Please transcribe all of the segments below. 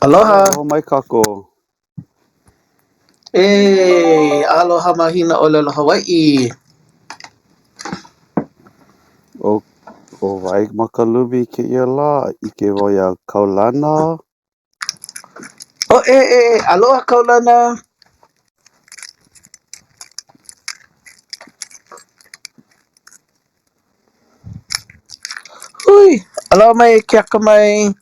Aloha. Aloha mai kākou. E aloha mahina ʻōlelo Hawaiʻi. ʻO, ʻo wai ma ka lumi kēia lā? ʻIke wau iā Kaulana. O e e, aloha Kaulana. Hui, aloha mai e Keakamai.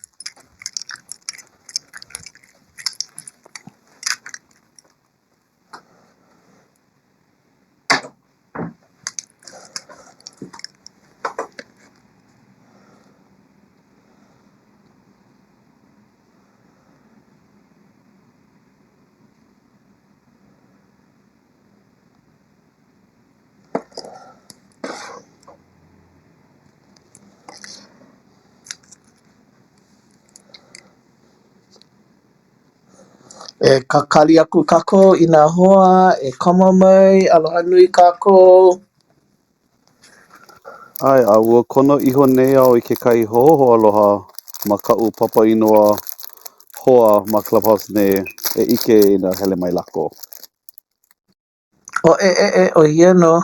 E kakali aku kākou i nā hoa e komo mai. Aloha nui kākou. ʻAe, a ua kono iho nei au i kekahi hou hoaaloha ma kaʻu papa inoa hoa ma Clubhouse nei e ʻike inā hele mai lākou. O e e e, ʻo ia nō.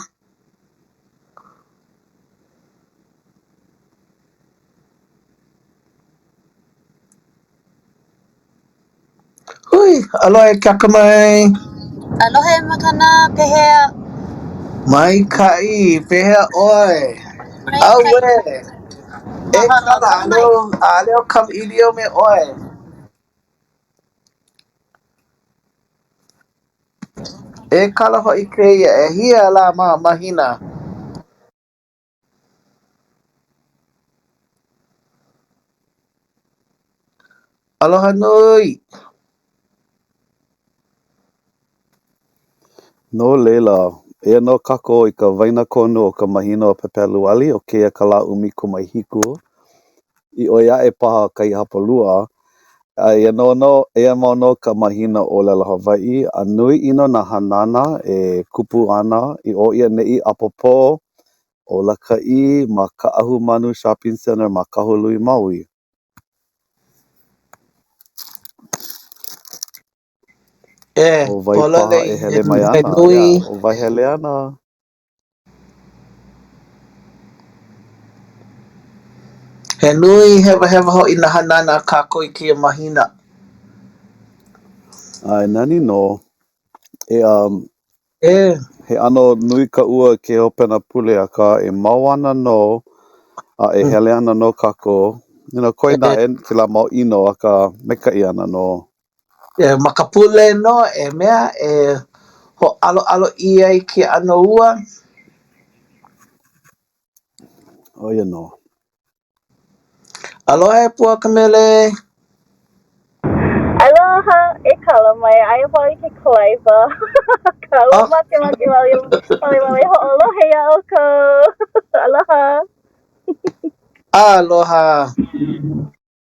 Hui, aloha e Keakamai. Aloha e Makana, pehea? Maikaʻi, pehea ʻoe? Maikaʻi. ʻAuē! E Mahalo Kala, aloha mai. ʻaʻole au, ʻaʻole au kamaʻilio me ʻoe. E kala hoʻi kēia, ʻehia lā ma mahina? Aloha nui! No laila, eia nō kākou i ka waenakonu o ka mahina o Pepeluali, ʻo kēia ka lā 17, i ʻoi aʻe paha kahi hapalua, a eia nō nō, eia mau nō ka mahina ʻōlelo Hawaiʻi, a nui ʻino nā hanana e kupu ana i ʻō i ʻaneʻi ʻapōpō ʻo Lākaʻi ma Kaʻahumanu Shopping Center ma Kahului, Maui. E, ʻO wai paha pololei, e he, hele mai he ana? nui. Yeah, ʻo wai hele ana? He nui hewahewa hoʻi nā hanana a kākou i kēia mahina. ʻAe, nani nō. E, um, E. He ʻano nui ka ua kēia hopena pule, akā e mau ana nō a e hele ana nō kākou. You know, koe naʻe kēlā mau ʻino, akā maikaʻi ana nō. E, ma ka pule nō e mea e hōʻaloʻalo ʻia ai kēia ʻano ua. ʻO ia nō. Aloha e Pua Kamele. Aloha, e kala mai, aia wau i ke kalaiwa. Akā, ua Oh. makemake wale, wale wale e hoʻolohe iā ʻoukou. Aloha. Aloha.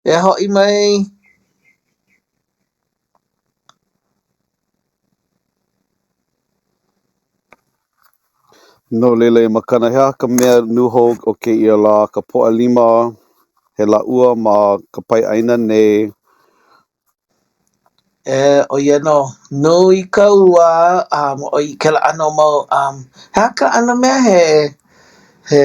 E hoʻi mai. No laila e Makana, he aha ka mea nūhou o kēia lā, ka Pōʻalima, he lā ua ma ka pae ʻāina nei? E, ʻo ia nō. Nui ka ua, um, ʻo i kēlā ʻano mau, um, he aha ka ʻano mea he, he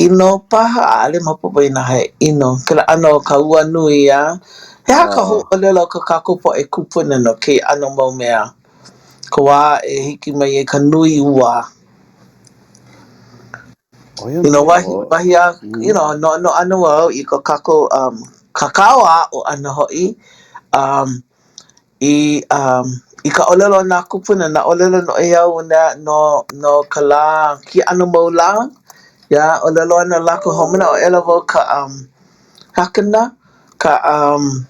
ʻino paha? ʻAʻole maopopo inā he ʻino. Kēlā ʻano o ka ua nui, a? He aha ka Ah. huaʻōlelo a ko kākou poʻe kūpuna no kēia ʻano mau mea? Ka wā e hiki mai ai ka nui ua. ʻO ia You know, nō. wahi, wahi a, you Mm. know, noʻonoʻo ana wau i ko kākou um, kākau a aʻo ʻana hoʻi, um, i, um, i ka ʻōlelo a nā kūpuna, nā ʻōlelo noʻeau nā, no, no ka lā, kēia ʻano mau lā. Yeah, ʻōlelo ana lākou, hoʻomanaʻo aʻela wau ka, um, he aha kēnā? Ka, um,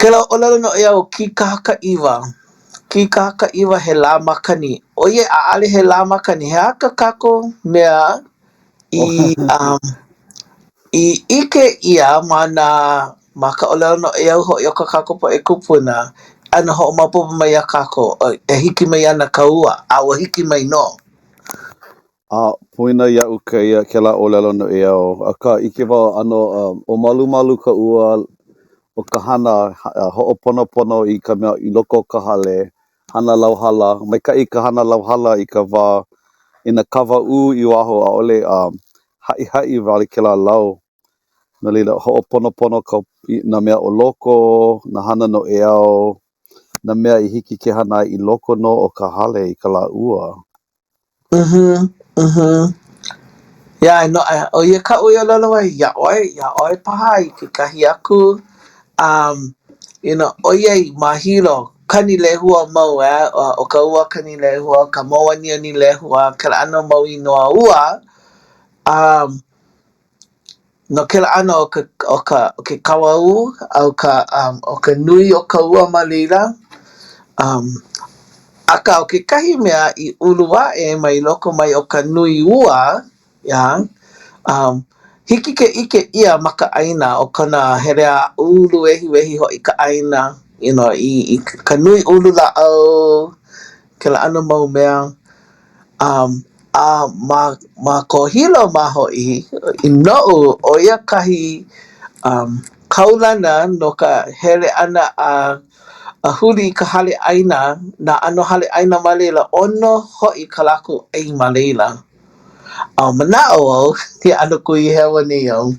kēlā ʻōlelo noʻeau kīkaha ka ʻiwa. Kīkaha ka ʻiwa he lā makani. ʻOiai ʻaʻale he lā makani, he aha kā kākou mea i, um, i ʻike ʻia ma nā, ma ka ʻōlelo noʻeau hoʻi o ko kākou poʻe kūpuna, ʻano hoʻomaopopo mai iā kākou e hiki mai ana ka ua, a ua hiki mai nō. A poina iaʻu kēia, kēlā ʻōlelo noʻeau, akā ʻike wau ʻano ʻōmalumalu ka ua ʻo ka hana hoʻoponopono i ka mea i loko o ka hale, hana lauhala, maikaʻi ka hana lauhala i ka wā inā kawaū i waho ʻaʻole haʻihaʻi wale kēlā lau. No laila, hoʻoponopono ka, nā mea o loko, nā hana noʻeau, nā mea i hiki ke hana ai i loko nō o ka hale i ka lā ua. Mhm, mhm. Yeah, no, ʻo ia kaʻu i ʻōlelo ai iā ʻoe, iā ʻoe paha i kekahi aku, um, you know, ʻoiai ma Hilo, kani lehua mau, eh, ʻo ka ua kani lehua, ka mōaniani lehua, kēlā ʻano mau inoa ua, um, No kēlā ʻano o ka, o ka, o ke kawaū a o ka, um, o ka nui o ka ua ma laila. Um, akā ʻo kekahi mea i ulu aʻe mai loko mai o ka nui ua, yeah, um, hiki ke ʻike ʻia ma ka ʻāina o kona hele a uluwehiwehi hoʻi ka ʻāina, you know, i, i ka nui ulu lāʻau, kēlā ʻano mau mea. Um, a ma, ma ko Hilo mā hoʻi, noʻu, ʻo ia kahi um, kaulana no ka hele ʻana a, a huli i ka hale ʻaina, nā ʻano hale ʻaina ma laila, ʻono hoʻi ka lākou ʻai ma laila. A manaʻo au, ke ʻano kuhihewa nei au,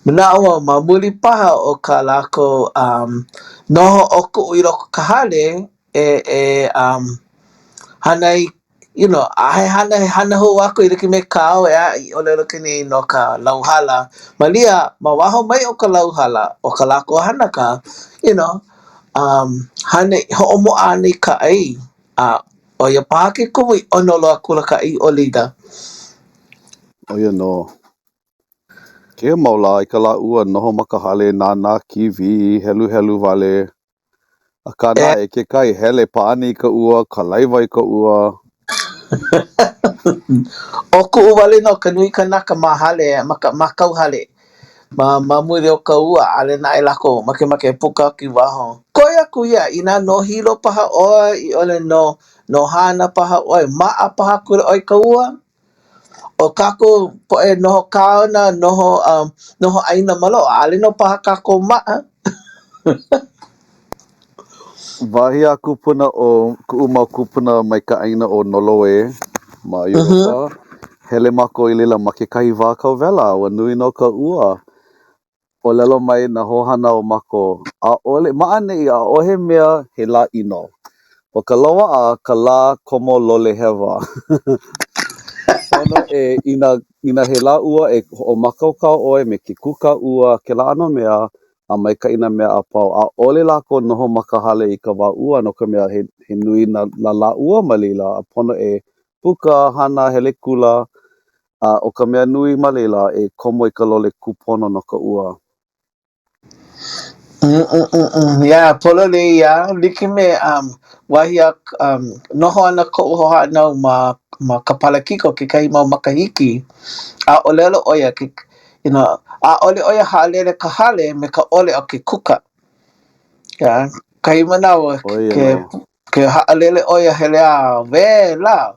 manaʻo au ma muli paha o kā lākou um, noho ʻokuʻu i loko o ka hale, e, e um, hana i, you know, a he hana, he hana hou aku e like me kāu ʻeā i ʻōlelo aku nei no ka lauhala. Malia, ma waho mai o ka lauhala, ʻo ka lākou hana ka, you know, um, hana, hoʻomoʻa ana i ka ʻai. A ʻo ia paha ke kumu i ʻono loa akula ka ʻai o laila. ʻO ia nō. Kēia mau lā i ka lā ua, noho ma ka hale, nānā kīwī, heluhelu wale. Akā naʻe, kekahi hele pāʻani i ka ua, kalaiwa i ka ua. ʻO kuʻu wale nō ka nui kanaka ma hale, ma ka ma kauhale. Ma ma muli o ka ua, ʻaʻole naʻe lākou makemake e puka aku i waho. Koe aku ia, inā no Hilo paha ʻoe, i ʻole no no Hāna paha ʻoe, maʻa paha akula ʻoe i ka ua? ʻO kākou poʻe noho kaona, noho um, noho ʻāina maloʻo, ʻaʻole nō paha kākou maʻa. Wahi a kūpuna o kuʻu mau kūpuna mai ka ʻāina ʻo Noloē ma Europa, hele mākou i laila ma kekahi wā kauwela, ua nui nō ka ua. ʻŌlelo mai nā hoahānau o mākou, ʻaʻole, ma ʻaneʻi, ʻaʻohe mea he lā ʻino. ʻO ka loaʻa ka lā komo lole hewa. Pono e, inā, inā he lā ua e hoʻomākaukau ʻoe me ke kūkā ua, kēlā ʻano mea, a maikaʻi nā mea a pau. ʻAʻole lākou noho ma ka hale i ka wā ua no ka mea he, he nui nā lālā ua ma laila a pono e puka, hana, hele kula, A ʻo ka mea nui ma laila, e komo i ka lole kūpono no ka ua. Mm-mm-mm-mm. Yeah, pololei ia. Like me, um, wahi a, um, noho ana koʻu hoahānau ma, ma Kapalakiko kekahi mau makahiki, a ʻōlelo ʻo ia, ke, you know, ʻaʻole ʻo ia haʻalele ka hale me ka ʻole o ke kuka. Yeah, kahi manawa, ʻO ia ke, nō. ke haʻalele ʻo ia hele a wela.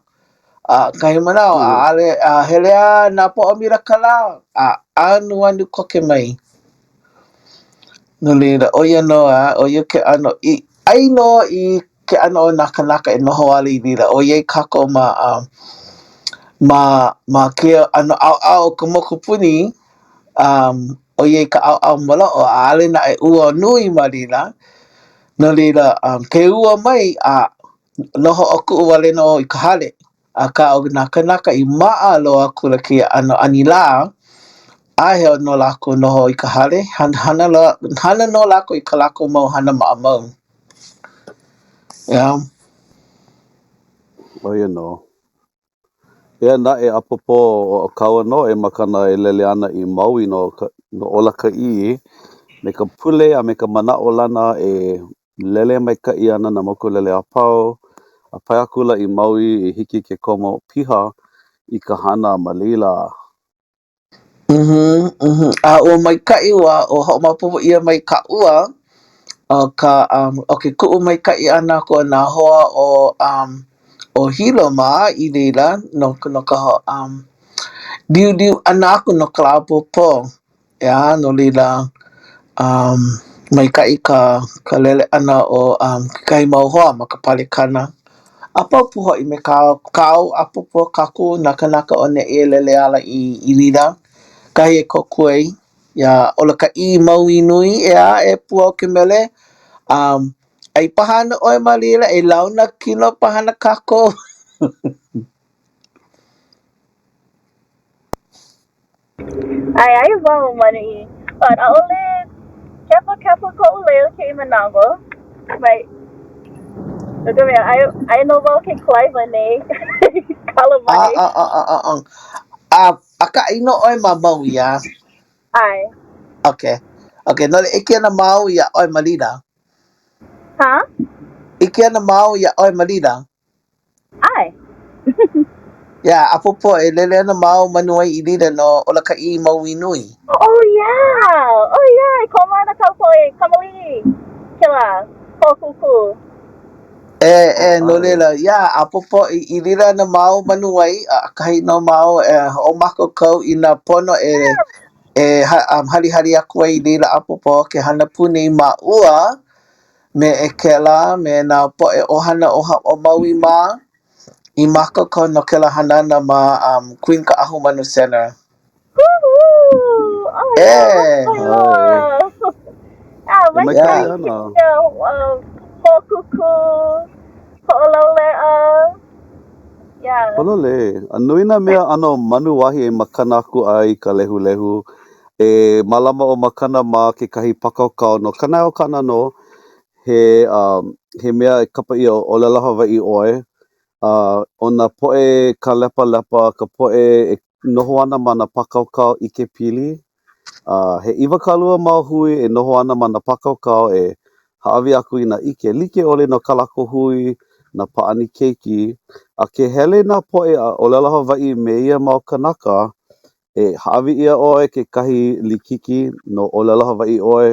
A kahi manawa, ʻaʻale, a hele a nāpoʻo maila ka lā, a anuanu koke mai. No laila, ʻo ia nō, a ʻo ia ke ʻano i ʻai nō i ke ʻano o nā kānaka e noho ala i laila, ʻoiai kākou ma, ma, ma kēia ʻano ʻaoʻao o ka mokupuni, um, ʻoiai ka ʻaoʻao maloʻo, ʻaʻale naʻe ua nui ma laila. No laila, um, ke ua mai, a Noho ʻokuʻu wale nō i ka hale, akā ʻo nā kānaka i maʻa loa akula kēia ʻano anilā, ʻaʻohe nō lākou noho i ka hale, hana, hana loa, hana nō lākou i kā lākou mau hana maʻamau. Yeah. ʻO ia nō. Eia naʻe, ʻapōpō o kāua nō e Makana e lele ana i Maui no ka no Ola Ka ʻĪ me ka pule a me ka manaʻolana e lele maikaʻi ana nā mokulele a pau a pae akula i Maui i hiki ke komo piha i ka hana ma laila. Mhm, mhm. A ua maikaʻi ua ua hoʻomaopopo ʻia mai ka ua o ka um, o ke kuʻu maikaʻi ʻana aku o nā hoa o um, o Hilo mā i laila no no ka um liuliu ʻana aku no ka lā ʻapōpō. ʻEā, no laila, um maikaʻi ka ka lele ʻana o um kekahi mau hoa ma ka palekana. A pau pū hoʻi me kāu kāu ʻapōpō kākou nā kānaka o ʻaneʻi e lele ala i i laila, kahi e kōkua ai iā ʻOlokaʻi Maui Nui, ʻeā, e Pua o ke mele. Um ʻai paha ana ʻoe ma laila, e launa kino paha ana kākou. ʻAe, aia wau ma ʻaneʻi. But ʻaʻole kepakepa koʻu leo kēia manawa. But, no ka mea, aia, aia nō wau ke kalaiwa nei. Kala mai. Ah, ah, ah, ah, ah, ah. A, akā aia nō ʻoe ma Maui, ʻeā? ʻAe. Okay. Okay, no laila, ʻike ana māua iā ʻoe ma laila? Huh? ʻIke ana māua iā ʻoe ma laila? ʻAe. Yeah, ʻapōpō e lele ana māua Manuwai i laila no ʻOlokaʻi Maui Nui. Oh yeah! Oh yeah! E komo ana ka poʻe kamaliʻi kēlā hoʻokūkū. E, e, no laila, yeah, ʻapōpō i, i laila ana māua Manuwai, a ʻakahi nō māua e hoʻomākaukau i nā pono e, e ha, um, halihali aku ai i laila ʻapōpō ke hana pū nei māua me Ekela, me nā poʻe ʻohana o, o Maui mā i mākaukau no kēlā hanana ma um, Queen Kaʻahumanu Center. Woohoo! Oh, yeah, E! loa. Ah, E maikaʻi maikaʻi ana. kēia uh, hoʻokūkū, hoʻolauleʻa. Yeah. Pololei. A nui nā mea ʻano manuahi e makana aku ai i ka lehulehu. E mālama ʻo Makana ma kekahi pākaukau no Kanaeokana nō, he, um, he mea e kapa ʻia ʻo ʻŌlelo Hawaiʻi ʻoe, a ʻo nā poʻe kālepalepa, ka poʻe e noho ana ma nā pākaukau ʻikepili, a he 20 mau hui e noho ana ma nā pākaukau e hāʻawi aku i nā ʻike like ʻole no kā lākou hui, nā pāʻani keiki, a ke hele nā poʻe a ʻōlelo Hawaiʻi me ia mau kānaka, E hāʻawi ʻia ʻoe kekahi likiki no ʻōlelo Hawaiʻi ʻoe,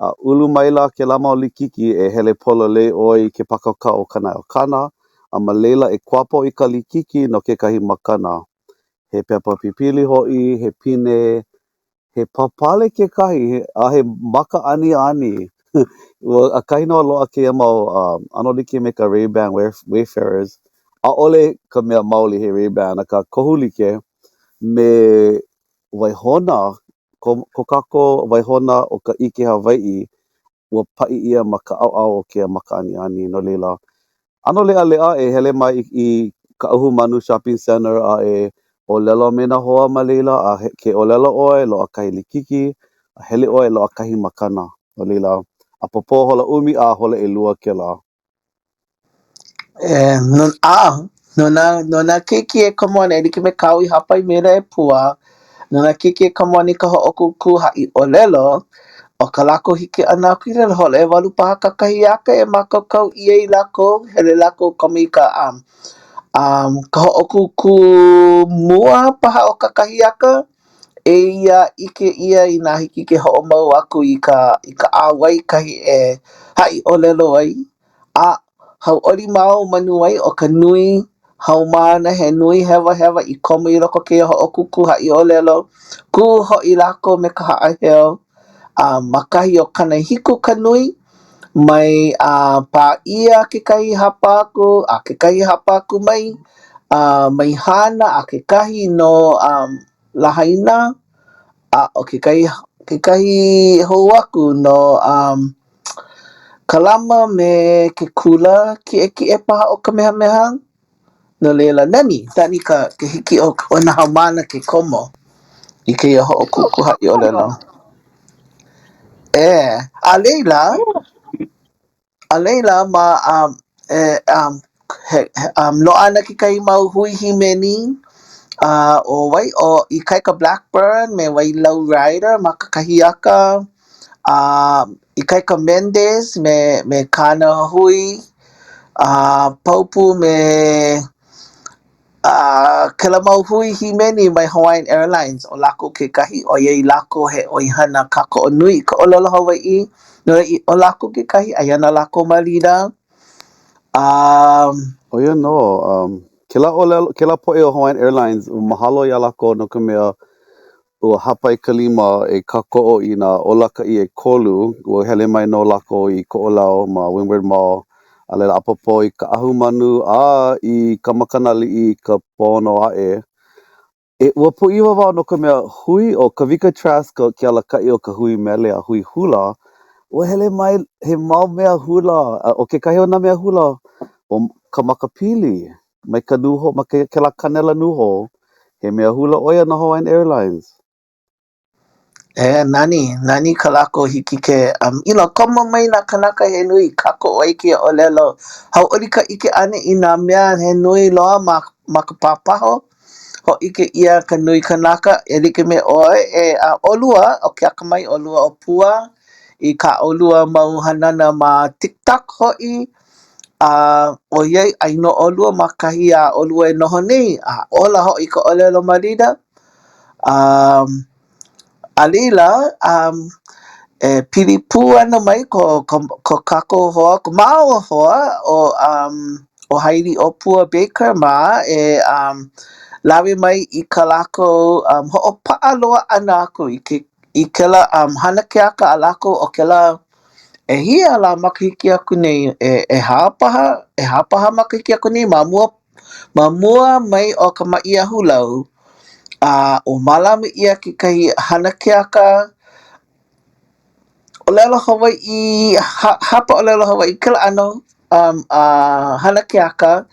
a ulu maila kēlā mau likiki e hele pololei ʻoe i ke pākaukau o Kanaeokana, a ma laila e kuapo i ka likiki no kekahi makana. He pepa pipili hoʻi, he pine, he pāpale kekahi, a he maka aniani. Ua ʻakahi nō a loaʻa kēia mau ʻano like me ka Ray-Ban Wayfarers. ʻAʻole ka mea maoli he Ray-Ban, akā kohu like. me waihona, ko, ko kākou waihona o ka ʻike Hawaiʻi, ua paʻi ʻia ma ka ʻaoʻao o kēia maka aniani. No laila, ʻano leʻaleʻa e hele mai i, i Kaʻahumanu Shopping Center a e ʻōlelo me nā hoa ma laila, a he, ke ʻōlelo ʻoe, loaʻa kahi likiki, a hele ʻoe, loaʻa kahi makana. No laila, ʻapōpō hola ʻumi a hola ʻelua kēlā. E, no, a, no nā, no nā keiki e komo ana e like me kāu i hāpai maila e Pua, no nā keiki e komo ana i ka hoʻokūkū haʻi ʻōlelo, ʻo ka lākou hiki ʻana aku i laila, hola ʻewalu paha kakahiaka e mākaukau ʻia ai lākou, hele lākou komo i ka, um, um, ka hoʻokūkū mua paha o kakahiaka. Eia ʻike ʻia inā hiki ke hoʻomau aku i ka i ka ʻauwai kahi e haʻi ʻōlelo ai. A hauʻoli māua Manuwai ʻo ka nui haumāna he nui hewahewa i komo i loko o kēia hoʻokūkū haʻi ʻōlelo. Kū hoʻi lākou me ka haʻaheo. A ma kahi o 70 ka nui, mai a Pāʻia kekahi hapa aku, a kekahi hapa aku mai a mai Hāna a kekahi no um Lahaina, a ʻo kekahi kekahi hou aku no um Kalama me ke kula kiʻekiʻe paha ʻo Kamehameha. No laila, nani, nani ka ka hiki o o nā haumāna ke komo i kēia hoʻokūkū haʻi ʻōlelo. E, a laila, a laila ma um, e, um, he, he, um, loaʻa ana kekahi mau hui hīmeni, a ʻo wai, ʻo Ikaika Blackburn me Wailau Ryder ma kakahiaka, a Ikaika Mendez me, me kāna hui, a pau pū me a kēlā mau hui hīmeni mai Hawaiian Airlines, ʻo lākou kekahi, ʻoiai lākou he ʻoihana kākoʻo nui i ka ʻōlelo Hawaiʻi, no ʻo lākou kekahi, aia ana lākou ma laila. A. ʻO ia nō, um, kēlā ʻōlelo, kēlā poʻe o Hawaiian Airlines, ua mahalo iā lākou no ka mea, ua hāpai ka lima e kākoʻo i nā ʻōlakaʻi ʻekolu, ua hele mai nō lākou i Koʻolau ma Windward Mall, a laila ʻapōpō i Kaʻahumanu a i ka Makana Aliʻi i ka Pōʻaono aʻe. E, ua pūʻiwa wau no ka mea, hui ʻo Kawika Trask ke alakaʻi o ka hui mele a hui hula, ua hele mai he mau mea hula, a ʻo kekahi o nā mea hula, ʻo ka Makapili, mai ka nūhou, ma ke, kēlā kanela nūhou, he mea hula ʻo ia no Hawaiian Airlines. E, nani, nani ka lākou hiki ke, um, you know, komo mai nā kanaka he nui, kākoʻo ai kēia ʻōlelo. Hauʻoli ka ʻike ʻana i nā mea he nui loa ma, ma ka pāpaho. Hōʻike ʻia ka nui kanaka e like me ʻoe, e, a ʻolua, ʻo ke akamai ʻolua ʻo Pua, i kā ʻolua mau hanana ma TikTok hoʻi, a ʻoiai ʻai nō ʻolua ma kahi a ʻolua e noho nei, a ola hoʻi ka ʻōlelo ma laila. Um, a laila, um, e pili pū ana mai ko, ko, ko kākou hoa, ko māua hoa, ʻo, um, ʻo Hailiʻōpua Baker mā e um, lawe mai i kā lākou um, hoʻopaʻa loa ʻana aku i, ke, i kēlā um, hana keaka a lākou o kēlā ʻehia lā makahiki aku nei, e, ʻehā paha, ʻehā paha makahiki aku nei ma mua Ma mua mai o ka maʻi ahulau, a ua mālama ʻia kekahi hana keaka ʻōlelo Hawaiʻi, hapa ʻōlelo Hawaiʻi, kēlā ʻano um, a hana keaka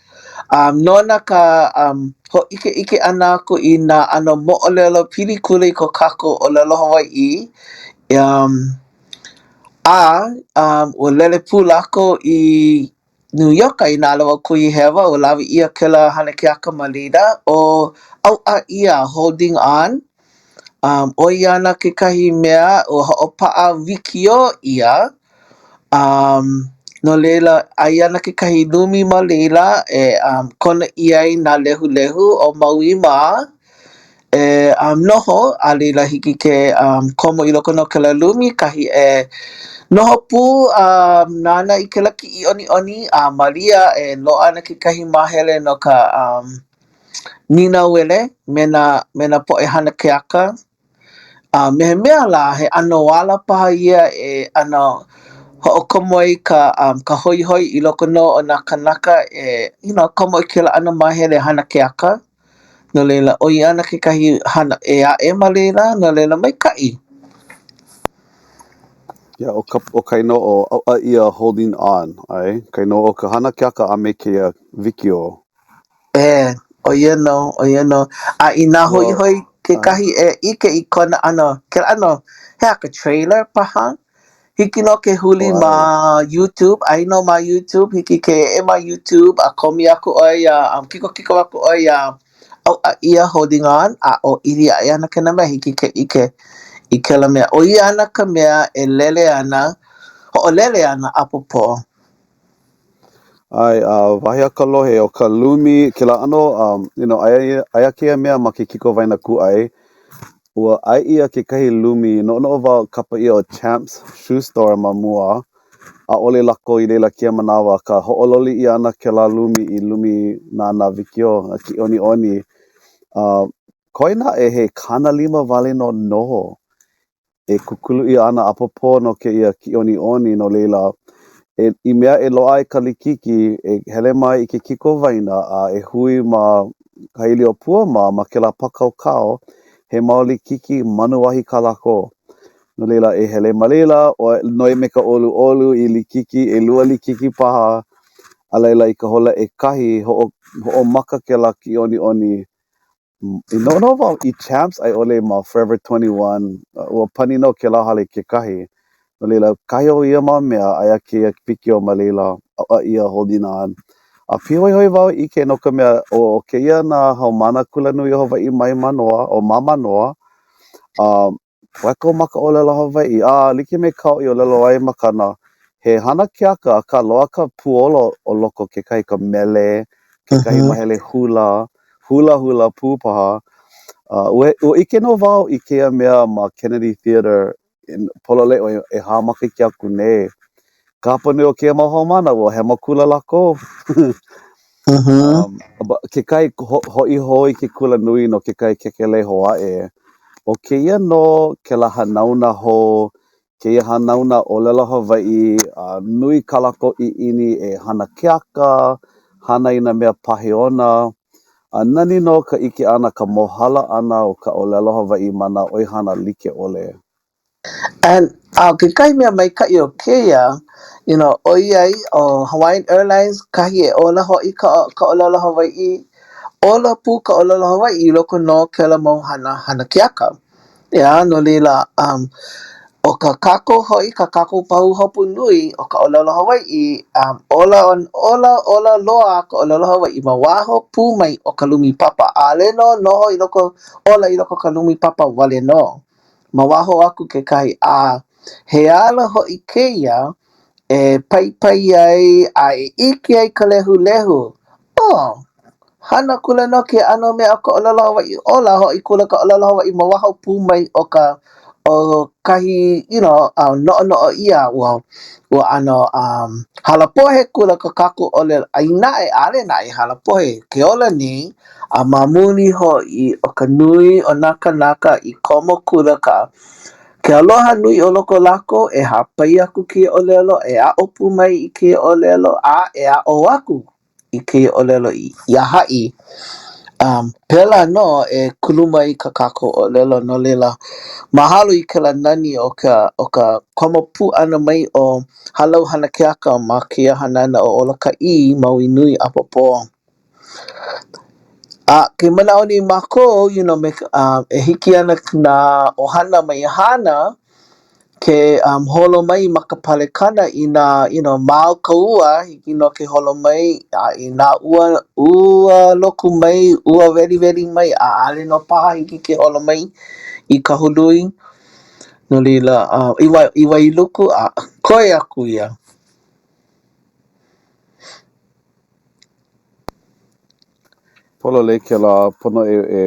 um, nona ka um, hōʻikeʻike ʻana aku i nā ʻano moʻolelo pili kula i ko kākou ʻōlelo Hawaiʻi. Um, a um, ua lele pū lākou i Nū Ioka inā ʻaʻole wau kuhihewa, ua lawe ʻia kēlā hana keaka ma laila, ʻo ʻAuʻa ʻIa, Holding On, um, ʻo ia ana kekahi mea ua hoʻopaʻa wikiō ʻia, um, no laila, aia ana kekahi lumi ma laila e um, kono ʻia ai nā lehulehu o Maui mā, e um, noho, a laila hiki ke um, komo i loko no kēlā lumi, kahi e noho pū a um, nānā i kēlā kiʻiʻoniʻoni, a malia e loaʻa ana kekahi māhele no ka um, nīnauele me nā, me nā poʻe hana keaka. A me he mea lā, he ʻano ala paha ia e ʻano hoʻokomo ai ka um, ka hoihoi i loko nō o nā kānaka e, you know, komo i kēlā ʻano māhele hana keaka. No laila, ʻo ia ana kekahi hana ʻē aʻe ma laila, no laila, maikaʻi. Yeah, ʻo ka, ʻo ka inoa ʻo ʻAuʻa ʻIa Holding On, ʻae? Ka inoa o ka hana keaka a me kēia wikiō. ʻE, ʻo ia nō, ʻo ia nō. A inā hoihoi kekahi e ʻike i kona ʻano, kēlā ʻano, he aha ka trailer paha? Hiki nō ke huli ma YouTube, aia nō ma YouTube, hiki ke eʻe ma YouTube a komi aku ʻoe iā, um, kikokiko aku ʻoe iā ʻAuʻa ʻIa Holding On, a ʻōʻili aʻe ana kēnā mea, hiki ke ʻike i kēlā mea. ʻO ia ana ka mea e lele ana, hoʻolele ana ʻapōpō. ʻAe, a wahi a ka lohe, ʻo ka lumi, kēlā ʻano, um, you know, aia, aia kēia mea ma ke kikowaena kūʻai, ua ʻae ʻia kekahi lumi, noʻonoʻo wau kapa ʻia ʻo Champs Shoe Store ma mua, ʻaʻole lako i laila kēia manawa, akā hoʻololi ʻia ana kēlā lumi i lumi nānā wikiō, a kiʻiʻoniʻoni. Uh, koe naʻe he 50 wale nō noho. e kūkulu ʻia ana ʻapōpō no kēia kiʻiʻoniʻoni, no laila, e, i mea e loaʻa ai ka likiki, e hele mai i ke kikowaena a e hui ma Hailiopua mā ma kēlā pākaukau, he mau likiki manuahi kā lākou. No laila, e hele ma laila, ʻoe, noi me ka ʻoluʻolu i likiki, ʻelua likiki paha, a laila i ka hola ʻekahi, hoʻo, hoʻomaka kēlā kiʻiʻoniʻoni I noʻonoʻo wau i Champs a i ʻole ma Forever 21, ua pani nō kēlā hale kekahi. No laila, kahi o ia mau mea, aia kēia wikiō ma laila, ʻAuʻa ʻIa Holding On. A pīhoihoi wau i ʻike no ka mea, ʻo kēia nā haumāna Kulanui o Hawaiʻi mai Mānoa, o ma Mānoa, a Weko ma ka ʻōlelo Hawaiʻi, a like me kāu i ʻōlelo ai Makana, he hana keaka, akā loaʻa ka puolo o loko kekahi ka mele, kekahi mahele hula, hulahula pū paha. Uh, ua, ua ʻike nō wau i kēia mea ma Kennedy Theater pololei ʻoe ʻehā makahiki aku nei. Ka hapanui o kēia mau haumāna, ua hema kula lākou. Um, kekahi hoʻi hou i ke kula nui no kekahi kekelē hou aʻe. ʻO kēia nō kēlā hanauna hou, kēia hanauna ʻōlelo Hawaiʻi, a nui kā lākou ʻiʻini e hana keaka, hana i nā mea pāheona. A nani nō ka ʻike ʻana, ka mōhala ʻana o ka ʻōlelo Hawaiʻi ma nā ʻoihana like ʻole. And a ʻo kekahi mea maikaʻi o kēia, you know, ʻoiai ʻo Hawaiian Airlines kahi e ola hoʻi ka ka ʻōlelo Hawaiʻi, ola pū ka ʻōlelo Hawaiʻi i loko nō o kēlā mau hana hana keaka. ʻEā, no laila, um, ʻo ka kākou hoʻi, ka kākou pahuhopu nui ʻo ka ʻōlelo Hawaiʻi, um, ola, ola, ola loa ka ʻōlelo Hawaiʻi ma waho pū mai o ka lumi papa. ʻAʻole nō noho i loko, ola i loko o ka lumi papa wale nō. Ma waho aku kekahi, a he ala hoʻi kēia e paipai ai a e ʻike ai ka lehulehu, oh, hana kula nō kēia ʻano mea o ka ʻōlelo Hawaiʻi, ola hoʻi kula ka ʻōlelo Hawaiʻi ma waho pū mai o ka o kahi you know, noʻonoʻo ʻia ua ua ʻano um, halapohe kula ko kākou ʻōlelo, a inā e ʻaʻole naʻe halapohe ke ola nei, A ma muli hoʻi o ka nui o nā kānaka i komo kula ka ke aloha nui o loko o lākou e hāpai aku kēia ʻōlelo, e aʻo pū mai i kēia ʻōlelo, a e aʻo aku i kēia ʻōlelo iā haʻi. Um, pēlā nō e kuluma ai ka kākou ʻōlelo, no laila, mahalo i kēlā nani o ka o ka komo pū ʻana mai o Hālau Hana Keaka ma kēia hanana ʻo Ola Ka ʻĪ Maui Nui ʻApōpō. A ke manaʻo nei mākou, you know, me ka, uh, e hiki ana nā ʻohana mai Hāna ke um, holo mai ma ka palekana inā, you know, mao ka ua, hiki nō ke holo mai, a inā ua, ua loku mai, ua weliweli mai, ʻaʻole nō paha hiki ke holo mai i Kahului. No laila, uh, i i Wailuku, a koe aku ia. Pololei kēlā, pono e, e,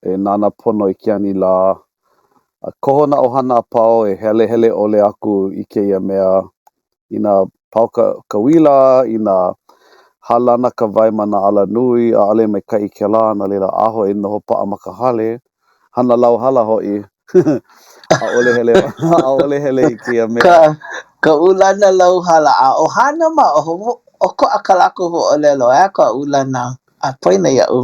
e nānā pono i ke anilā. A koho nā ʻohana a pau e helehele ʻole aku i kēia mea. Inā pau ka, ka uila, inā hālana ka wai ma nā alanui, ʻaʻole maikaʻi kēlā, no laila aho e noho paʻa ma ka hale. Hana lauhala hoʻi. ʻAʻole hele, ʻaʻole hele i kēia mea. Ka, ka ulana lauhala. A ʻo Hāna mā, ʻokoʻa kā lākou huaʻōlelo, ʻeā, ka ulana. A poina iaʻu.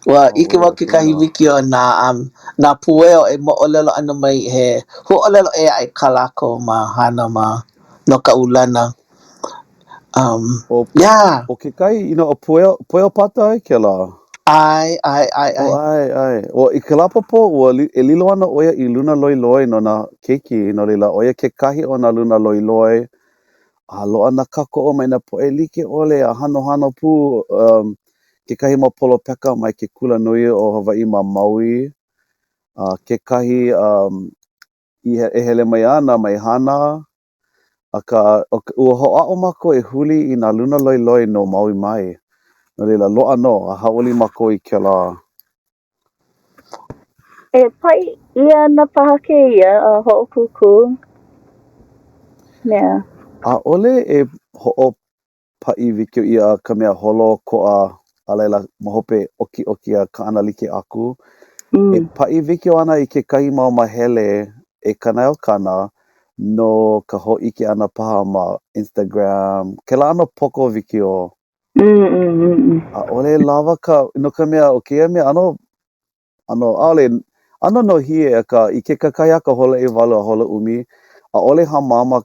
Ua ʻike wau kekahi wikiō na, um, nā pueo e moʻolelo ana mai he huaʻōlelo ʻē aʻe kā lākou ma Hāna mā no ka ulana. Um, ʻO, yeah. ʻo kekahi, you know, ʻo Pueo, Pueo Pata kēlā. ʻAe, ʻae, ʻae, ʻAe. ʻae, ʻae. ʻO, i kēlā pōpō, ua li, e lilo ana ʻo ia i luna loiloi no nā keiki, no laila, ʻo ia kekahi o nā luna loiloi, a loaʻa nā kākoʻo mai nā poʻe like ʻole a hanohano pū, um, kekahi mau polopeka mai ke kula nui o Hawaiʻi ma Maui, a kekahi, um, i e hele mai ana mai Hāna, Akā, ua hoʻāʻo mākou e huli i nā luna loiloi no Maui mai. No laila, loaʻa nō, a hauʻoli mākou i kēlā. E paʻi ʻia ana paha kēia hoʻokūkū mea? ʻAʻole e hoʻo paʻi wikiō ʻia ka mea holoʻokoʻa a laila ma hope ʻokiʻoki a kaʻanalike aku. E paʻi wikiō ana i kekahi mau māhele ʻekana e okana no ka hōʻike ʻana paha ma Instagram, kēlā ʻano poko wikiō. ʻAʻole lawa ka, no ka mea, ʻo kēia mea ʻano, ʻano, ʻaʻole, ʻano nōhie, akā i ke kakahiaka hola ʻewalu a hola ʻumi, ʻaʻole hāmama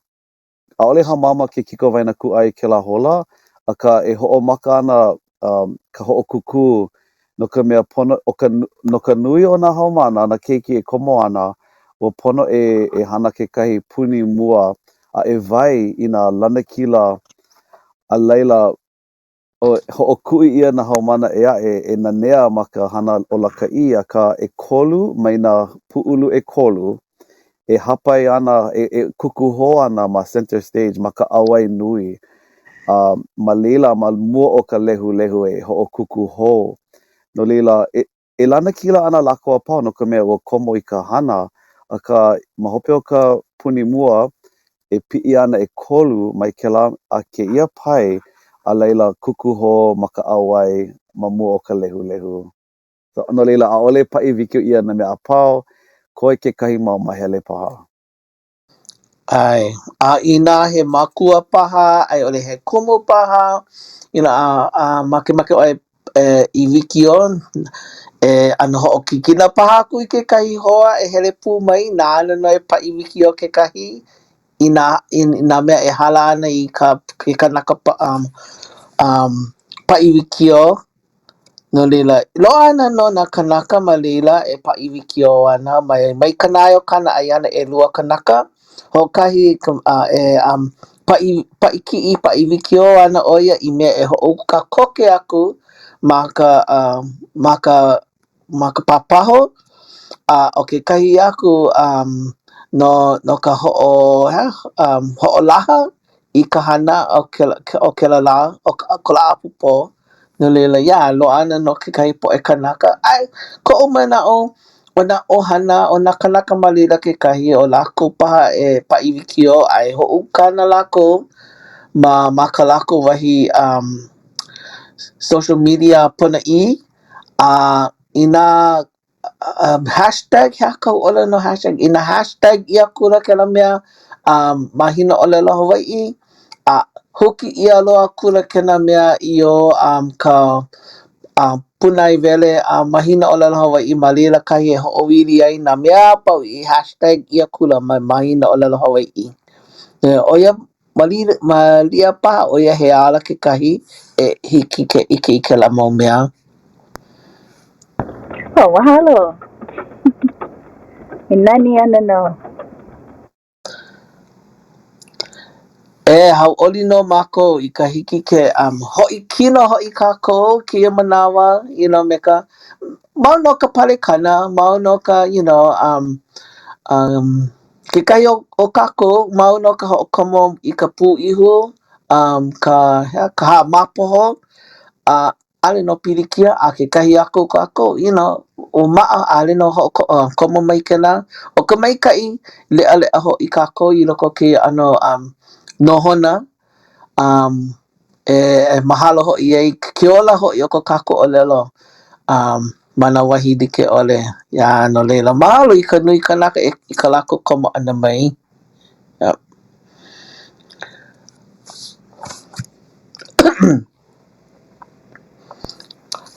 ʻAʻole hāmama ke kikowaena kūʻai i kēlā hola, akā e hoʻomaka ana um, ka hoʻokūkū no ka mea pono, ʻo ka, no ka nui o nā haumāna, nā keiki e komo ana, ua pono e, e hana kekahi puni mua a e wae i nā lanakila, a laila, Hoʻokuʻi ʻia nā haumāna ʻē aʻe e nanea ma ka hana Ola Ka ʻĪ, akā ʻekolu mai nā pūʻulu ʻekolu e hāpai ana, e, e kukuhō ana ma center stage ma ka ʻauwai nui. A ma laila, ma mua o ka lehulehu e hoʻokūkū hou. No laila, e, e lanakila ana lākou a pau no ka mea ua komo i ka hana, akā ma hope o ka puni mua, e piʻi ana ʻekolu mai kēlā a kēia pae. A laila, kukuho ma ka ʻauwai ma mua o ka lehulehu. So, no laila, ʻaʻole paʻi wikiō ʻia nā mea a pau, koe kekahi mau mahele paha. ʻAe. A inā he makua paha a i ʻole he kumu paha, you know, a, a makemake ʻoe e i wikiō, e ʻano hoʻokikina paha aku i kekahi hoa e hele pū mai nāna nō e paʻi wikiō kekahi i nā, i nā mea e hala ana i ka, ke kanaka um, um, paʻi wikiō. No laila, loaʻa ana nō nā kanaka ma laila e paʻi wikiō ana mai, mai 90 kana a i ana ʻelua kanaka. Hoʻokahi e um, paʻi, paʻi kiʻi, paʻi wikiō ana ʻo ia i mea e hoʻouka koke aku ma ka, uh, ma ka, ma ka pāpaho. A ʻo kekahi aku um, no, no ka hoʻo, he aha? Um, hoʻolaha i ka hana o kēlā, o kēlā lā, o ka lā ʻapōpō. No laila, yeah, loaʻa ana nō kekahi poʻe kanaka. ʻAe, koʻu manaʻo, ʻo nā ʻohana, ʻo nā kanaka ma laila kekahi, ʻo lākou paha e paʻi wikiō a e hoʻouka ana lākou ma, ma kā lākou wahi um, social media ponoʻī. A inā um, hashtag, he aha ka huaʻōlelo no hashtag? Inā hashtag ʻia akula kēlā mea um, Mahina ʻŌlelo Hawaiʻi, a huki ʻia loa akula kēnā mea i o um, ka uh, pūnaewele a Mahina ʻŌlelo Hawaiʻi ma laila kahi e hoʻoili ai nā mea a pau i hashtag ʻia akula ma Mahina ʻŌlelo Hawaiʻi. ʻO ia, maliʻa paha ʻo ia he ala kekahi e hiki ke ʻike i kēlā mau mea. Oh, mahalo. E nani ana nō. E hauʻoli nō mākou i ka hiki ke um, hoʻi kino hoʻi kākou kēia manawa, you know, me ka mau nō ka palekana, mau nō ka, you know, um, um, Kekahi o, o kākou, mau nō ka hoʻokomo i ka pūʻihu, um, ka, he aha, ka hāmāpoho, a ʻaʻole nō pilikia, a kekahi aku o kākou, you know, ua maʻa, ʻaʻole nō hoʻokomo mai kēlā. ʻO ka maikaʻi, leʻaleʻa hoʻi kākou i loko o kēia ʻano um, nohona, um, e mahalo hoʻi ai ke ola hoʻi o ko kākou ʻōlelo um, ma nā wahi like ʻole. Yeah, no laila, mahalo i ka nui kanaka i ka lākou komo ʻana mai. Yep.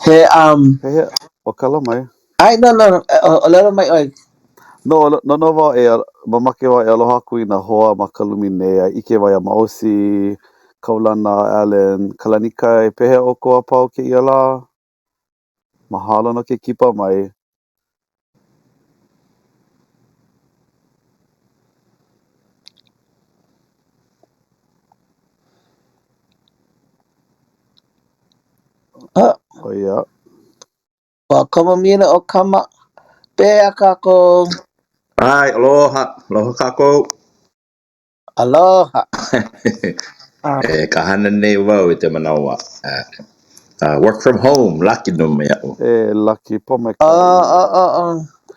He, um... Pehea, ʻo kala mai. ʻAe, no, no, ʻōlelo mai ʻoe. No, no, no wau e, mamake wau e aloha aku i nā hoa ma ka lumi nei a ʻike wau iā Maosi, Kaulana, Allen, Kalanikai, pehea ʻoukou a pau kēia lā? Mahalo no ke kipa mai. Oh. Oh, yeah. Ua komo maila ʻo Kama. Pehea kākou? ʻAe, aloha. Aloha kākou. Aloha. E ka hana nei wau i te manawa. Uh, work from home, laki nō mai iaʻu. E, laki, pōmaikaʻi. Oh, oh, oh, oh.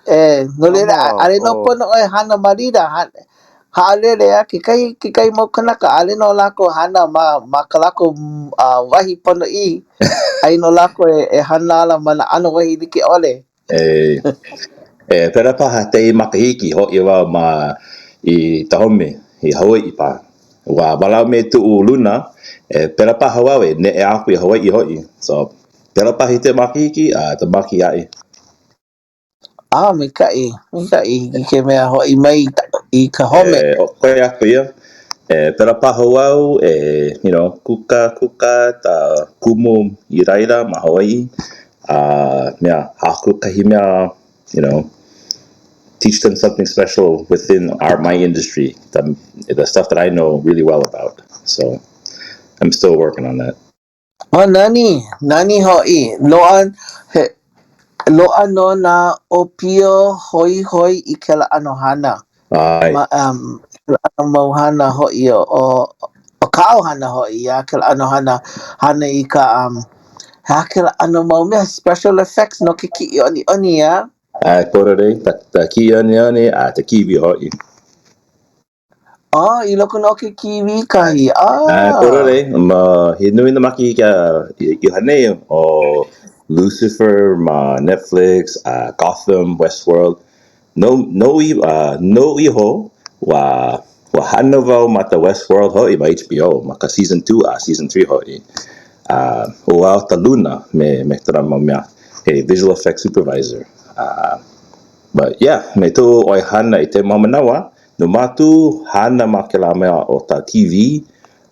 E, no laila, ʻaʻole nō pono ʻoe hana ma laila. Haʻalele a kekahi, kekahi mau kanaka, ʻaʻole nō lākou hana ma, ma ka lākou uh, wahi ponoʻī. Aia nō lākou e, e hana ala ma nā ʻano wahi like ʻole. E, e pēlā paha tēia makahiki hoʻi wau ma i Dahomey, i Hawaiʻi paha. Ua walaʻau me kuʻu luna, e pēlā paha wau e neʻe aku i Hawaiʻi hoʻi. So, pēlā paha i te makahiki a te makahiki aʻe. Ah, maikaʻi, maikaʻi i ke mea hoʻi mai i ka home. E, ʻo koe aku ia. E, pēlā paha wau e, you know, kūkā, kūkā da kumu i laila ma Hawaiʻi. A mea, haku kahi mea, you know, teach them something special within our, my industry, the, the stuff that I know really well about. So, I'm still working on that. Oh, nani, nani hoʻi. Loaʻa, he, loaʻa nō nā ʻōpio hoihoi i kēlā ʻano hana. ʻAe. Ma, um, kēlā ʻano mau hana hoʻi o, o, o kāu hana hoʻi, yeah, kēlā ʻano hana, hana i ka, um, he aha kēlā ʻano mau mea, special effects no ke kiʻiʻoniʻoni, yeah? ʻAe, kororei, ta, ta kiʻiʻoniʻoni a ta kīwī hoʻi. Oh, i loko nō o ke kīwī kahi. ʻAe, Ah! pololei. Ma, he nui nā makahiki a i hana nei ʻo Lucifer ma Netflix, a Gotham, Westworld. No, no, uh, noʻu iho, ua, ua hana wau ma ka Westworld hoʻi ma HBO, ma ka season 2 a season 3 hoʻi. A ʻo au ka luna me, me kēlā mau mea, he visual effects supervisor. Uh, but yeah, me koʻu ʻoihana i kēia mau manawa, No mākou hana ma kēlā mea ʻo ka TV,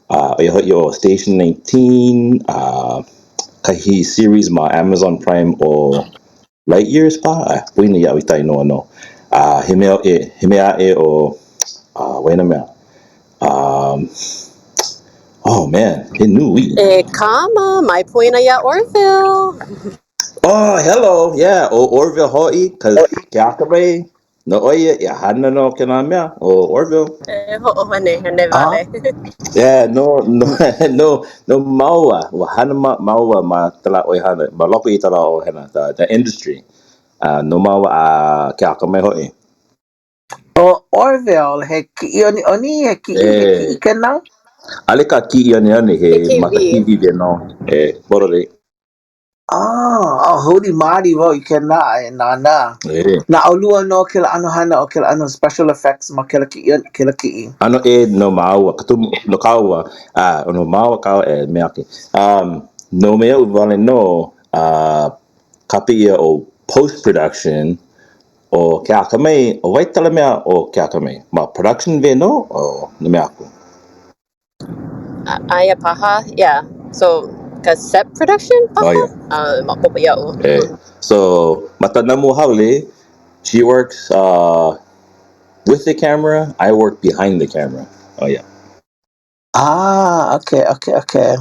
a ʻo ia hoʻi ʻo Station 19, a kahi series ma Amazon Prime ʻo Light Years paha? ʻAe, poina iaʻu i ka inoa nō. A he mea e, he mea aʻe ʻo, a waena mea. Um, oh man, he nui. E kama, mai poina iā Orville. Oh, hello, yeah, ʻo Orville hoʻi, cause ke akamai, No ʻo ia, ia hana nō kēlā mea, ʻo Orville. E hoʻohenehene wale. Yeah, no, no, no, no māua, ua hana ma, māua ma kēlā ʻoihana, ma loko i kēlā ʻoihana, the, the industry. Uh, no māua a ke akamai hoʻi. ʻO Orville, he kiʻiʻoniʻoni, he kiʻi, he kiʻi kēnā? ʻAʻole ka kiʻiʻoniʻoni, he ma ka TV nō, e pololei. Ah, oh, huli maoli wau i kēnā e nānā. E. Na ʻolua nō kēlā ʻano hana ʻo kēlā ʻano special effects ma kēlā kiʻi, kēlā kiʻi. ʻAno ʻē no māua, ka tumu, no kāua, a no māua kāua e mea ake. Um, no me aʻu wale nō, uh, kapa ʻia ʻo post-production, ʻo ke akamai, ʻo wai kēlā mea ʻo ke akamai? Ma production wē nō, o no mea aku? Aia paha, yeah. So, ka set production paha? Oh, yeah. Uh, maopopo iaʻu. Eh. So, ma ka Namu Haole, she works uh, with the camera, I work behind the camera. Oh, yeah. Ah, okay, okay, okay.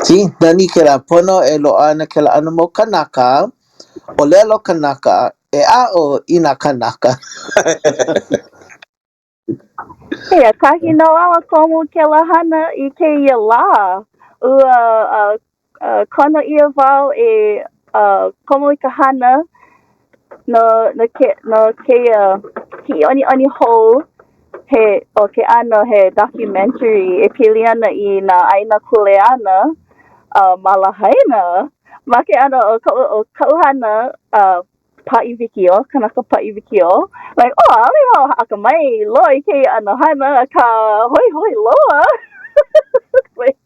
See, nani kēlā pono e loaʻa ana kēlā ʻano mau kanaka, ʻōlelo kanaka, e aʻo i nā kanaka. Eia kahi nō au a komo kēlā hana i kēia lā. Ua uh, uh, kono ʻia wau e uh, komo i ka hana no, no, ke, no kēia kiʻiʻoniʻoni hou he, ʻo ke ʻano he documentary e pili ana i nā ʻāina kuleana uh, ma Lahaina. Ma ke ʻano o koʻu, o kaʻu hana uh, paʻi wikiō, kanaka paʻi wikiō. Like, oh, ʻaʻole wau akamai loa i kēia ʻano hana, akā hoihoi loa. Like,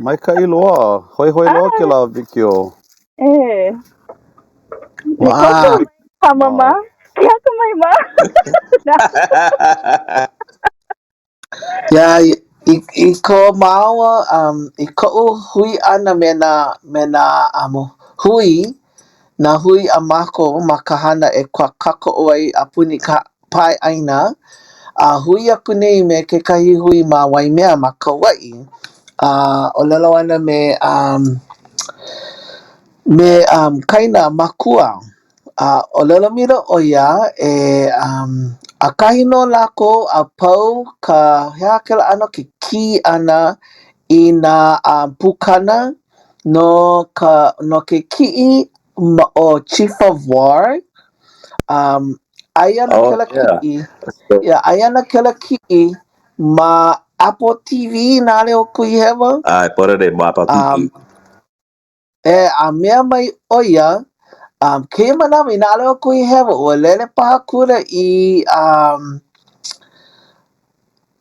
Maikaʻi loa. Hoihoi loa kēlā wikiō. E. Wow. Kama ma. Ke akamai ma. Yeah, i, i ko māua, um, i koʻu hui ʻana me nā, me nā um, hui, nā hui a mākou ma ka hana e kākoʻo ai a puni ka pae ʻāina, a hui aku nei me kekahi hui ma Waimea, ma Kauaʻi. A ʻōlelo ana me, um, me um, Kaina Makua. A ʻōlelo maila ʻo ia e um, ʻakahi nō lākou a pau ka, he aha kēlā ʻano, ke kī ʻana i nā um, pukana no ka, no ke kiʻi ma o Chief of War. Um, aia ana Oh, kēlā yeah. kiʻi, yeah, aia ana kēlā kiʻi ma Apple TV, inā ʻaʻole au kuhihewa. ʻAe, pololei ma Apple TV. Um, E, a mea mai ʻo ia, um, kēia manawa, inā ʻaʻole au kuhihewa, ua lele paha akula i um,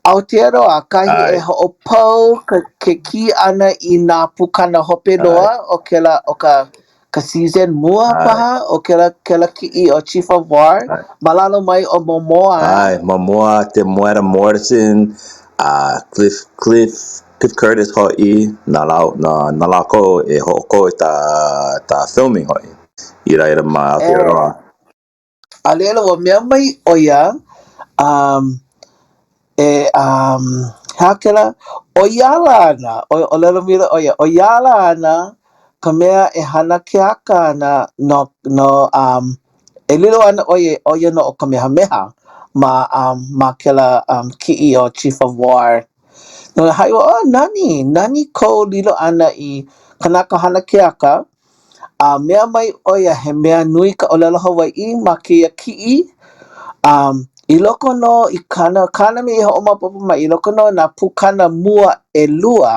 Aotearoa, kahi e ʻAe. hoʻopau ka, ke kī ʻana i nā pukana hope ʻAe. loa o kēlā, o ka, ka season mua ʻAe. paha o kēlā, kēlā kiʻi o Chief of War, ʻAe. ma lalo mai o Momoa. ʻAe, Momoa, Temuera Morrison, a Cliff, Cliff, Cliff Curtis hoʻi, na, na, na lākou e hoʻokō i ka, ka filming hoʻi i laila ma Aotearoa. A laila, ua mea mai ʻo ia, um, e, um, he aha kēlā? ʻO ia ala ana, ʻōlelo maila ʻo ia, ʻo ia ala ana ka mea e hana keaka ana no, no, um, e lilo ana ʻo ia, ʻo ia nō ʻo Kamehameha ma, um, ma kēlā um, kiʻi o Chief of War. No laila, haʻi wau, oh, nani, nani kou lilo ʻana i kanaka hana keaka, a mea mai ʻo ia he mea nui ka ʻōlelo Hawaiʻi ma kēia kiʻi. Um, I loko nō i kāna, kāna mea i hoʻomaopopo mai, i loko nō nā pukana mua ʻelua,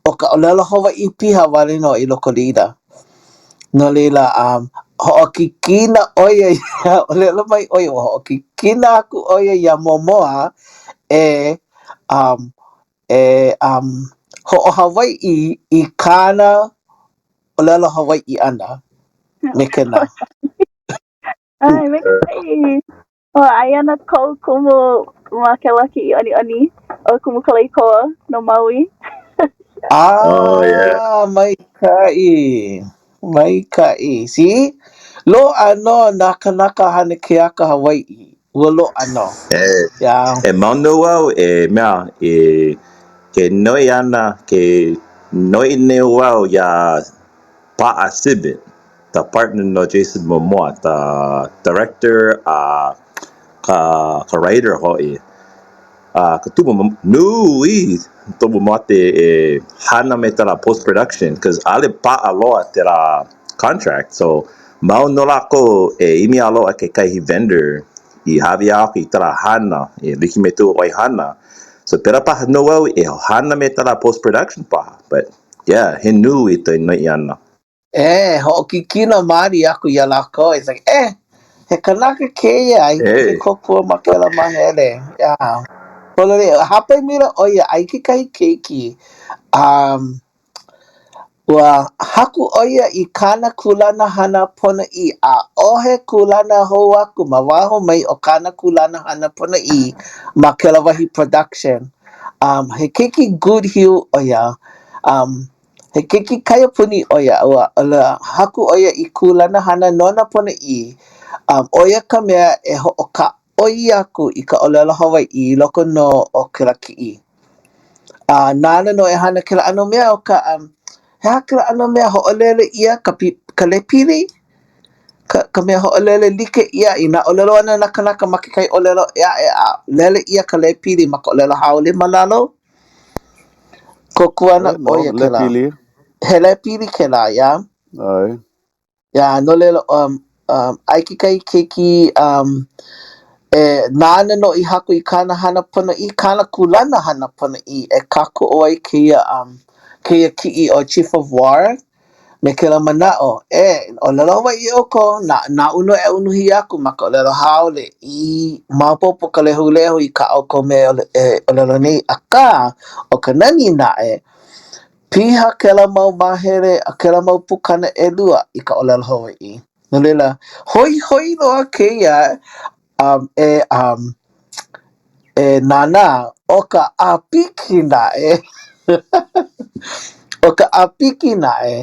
ʻo ka ʻōlelo Hawaiʻi piha wale nō i loko laila. No laila, um, hoʻokikina ʻo ia, ʻōlelo mai ʻo ia, ua hoʻokikina aku ʻo ia iā Momoa e, um, e, um, hoʻohawaiʻi i kāna ʻōlelo Hawaiʻi ʻana me kēnā. ʻAe, maikaʻi. Oh, aia ana koʻu kumu ma kēlā kiʻiʻoniʻoni ʻo Kumu Kaleikoa no Maui. Ah, Oh, yeah. maikaʻi. Maikaʻi. See? Loaʻa nō nā kanaka hana keaka Hawaiʻi. Ua loaʻa nō. E, Yeah. e mau nō au e mea e ke noi ana, ke noi nei wau iā Paʻa Sibbett, the partner no Jason Momoa, the director a ka ka writer hoʻi. A ka tumu nui toʻu mamake e hana me tela post production cause ʻaʻole paʻa loa tela contract so mau nō lākou e ʻimi a loaʻa kekahi vendor i hāʻawi aku i tela hana e like me toʻu ʻoihana. So pela paha nō au e hana me tela post production paha but Yeah, he nui te noiʻi ʻana. E, hoʻokikina maoli aku iā lākou. It's like, eh, he kanaka kēia i ke kōkua ma kēlā māhele. Yeah. Pololei, hāpai maila ʻo ia, aia kekahi keiki, um, ua haku ʻo ia i kāna kūlana hana ponoʻī, ʻaʻohe kūlana hou aku ma waho mai o kāna kūlana hana ponoʻī ma kēlā wahi production. Um, he keiki Goodhue ʻo ia. Um, he keiki kaiapuni ʻo ia. Ua, ua haku ʻo ia i kūlana hana nona ponoʻī. Um, ʻo ia ka mea e hoʻokāʻoi aku i ka ʻōlelo Hawaiʻi i loko nō o kēlā kiʻi. A nāna nō e hana kēlā ʻano mea o ka, um, he aha kēlā ʻano mea hoʻolele ʻia ka, ka lepili? Ka, ka mea hoʻolele like ʻia inā ʻōlelo ana nā kanaka ma kekahi ʻōlelo ʻē aʻe a lele ʻia ka lepili ma ka ʻōlelo haole ma lalo. Kōkua ana ʻo ia kēlā. Lepili. He lepili kēlā, yeah? ʻAe. Yeah, no laila, um, um, aia kekahi keiki, um, e nāna nō i haku i kāna hana ponoʻī, kāna kūlana hana ponoʻī e kākoʻo ai kēia, um, kēia kiʻi ʻo Chief of War. Me kēlā manaʻo, e, ʻōlelo Hawaiʻi ʻoukou, na, naʻu nō e unuhi aku ma ka ʻōlelo haole i maopopo ka lehulehu i kā ʻoukou mea e ʻōlelo nei, akā, ʻo ka nani naʻe, piha kēlā mau māhele a kēlā mau pukana ʻelua i ka ʻōlelo Hawaiʻi. No laila, hoihoi loa kēia um, e, um, e nānā, ʻo ka ʻāpiki naʻe, ʻo ka ʻāpiki naʻe,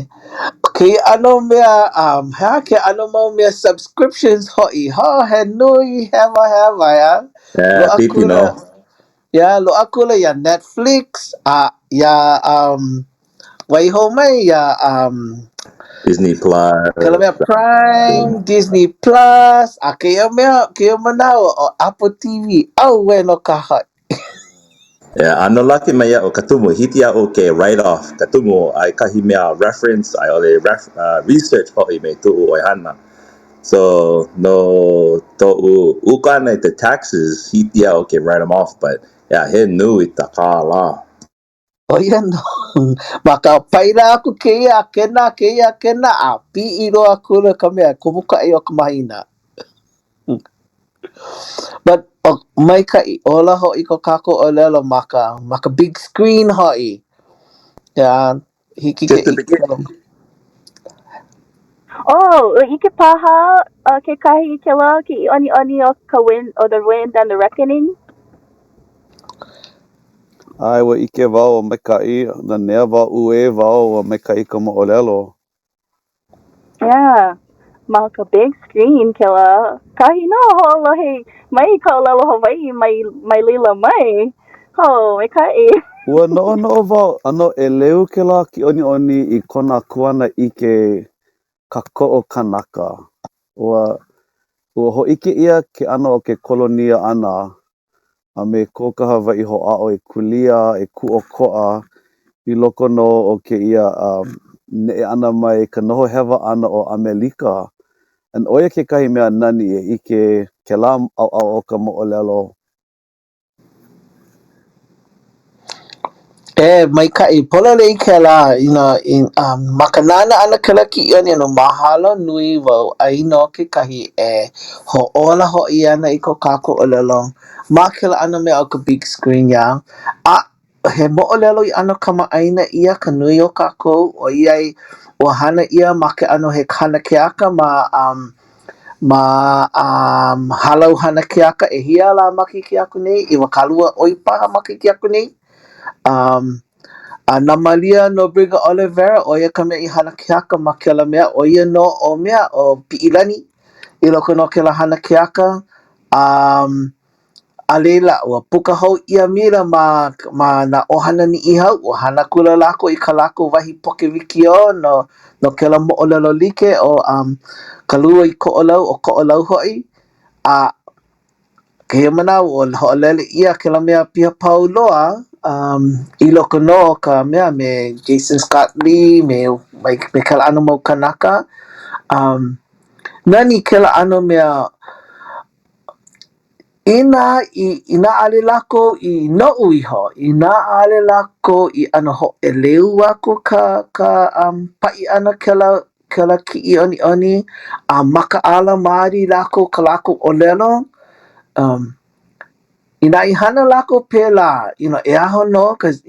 kēia ʻano mea, um, he aha kēia ʻano mau mea subscriptions hoʻi, oh, he nui hewahewa, yeah? Yeah, Loaʻa pipi kula, nō. yeah, loaʻa kula iā Netflix, a iā, um, Waiho mai iā um, Disney Plus. Kēlā mea Prime, Disney Plus, a kēia mea, kēia manawa ʻo Apple TV. Auē no ka hoʻi. Yeah, ʻano like mai iaʻu ka tumu, hiki iaʻu ke write off ka tumu aia kahi mea reference a i ʻole ref, uh, research hoʻi me toʻu ʻoihana. So, no toʻu uka ʻana i te taxes, hiki iaʻu ke write them off, but yeah, he nui ta kālā. ʻO ia nō. Ma ka paila aku kēia a kēnā kēia a kēnā a piʻi loa akula ka mea kumukaʻi o ka mahina. But oh, maikaʻi, ola hoʻi ko kākou ʻōlelo ma ka ma ka big screen hoʻi. Yeah, hiki ke Just the ʻike. beginning. Oh, ua ʻike paha uh, kekahi i kēlā kiʻiʻoniʻoni o ka wind, o the wind and the reckoning? ʻAe, ua ʻike wau a maikaʻi, nanea wau, uē wau a maikaʻi ka moʻolelo. Yeah, ma ka big screen kēlā. Kahi nō hoʻolohe mai ka ʻōlelo Hawaiʻi mai, mai laila mai. Oh, maikaʻi. Ua noʻonoʻo wau, ʻano ʻeleu kēlā kiʻoniʻoni i kona kuanaʻike kākoʻo kanaka. Ua, ua hōʻike ʻia ke ʻano o ke kolonia ʻana a me ko ka Hawaiʻi hoʻāʻo e kūlia, e kūʻokoʻa i loko nō o kēia um, neʻe ʻana mai ka noho hewa ʻana o ʻAmelika. And ʻo ia kekahi mea nani e ʻike. kēlā ʻaoʻao o ka moʻolelo. E, maikaʻi. Pololei kēlā, you know, i, um, ma ka nānā ʻana kēlā kiʻiʻoniʻoni, mahalo nui wau ʻai nō kekahi e hoʻōla hoʻi ana i ko kākou ʻōlelo ma kēlā ʻano mea o ka big screen, yeah. A he moʻolelo i ʻano kamaʻāina ʻia ka nui o kākou ʻoiai ua hana ʻia ma ke ʻano he hana keaka ma um ma um Hālau Hana Keaka ʻehia lā makahiki aku nei, 20 ʻoi paha makahiki aku nei. Um, a na Malia Nobriga Oliveira, ʻo ia ka mea i hana keaka ma kēlā mea, ʻo ia nō ʻo mea, ʻo Piʻilani i loko nō o kēlā hana keaka. Um, a laila, ua puka hou ʻia maila ma, ma nā ʻohana Niʻihau, ua hana akula lākou i kā lākou wahi poke wikiō no, no kēlā moʻolelo like ʻo um, Ka Lua i Koʻolau, ʻo Koʻolau hoʻi. A kēia manawa, ua hoʻolele ʻia kēlā mea piha pau loa um, i loko nō o ka mea me Jason Scott Lee, me, me kēlā ʻano mau kanaka. Um, nani kēlā ʻano mea, inā i, inā ʻaʻole lākou i noʻu iho, inā ʻaʻole lākou i ʻano hōʻeleu aku ka, ka um, paʻi ʻana kēlā kēlā kiʻiʻoniʻoni, a makaʻala maoli lākou ka lākou ʻōlelo, um, inā i hana lākou pēlā, you know, e aho nō, cause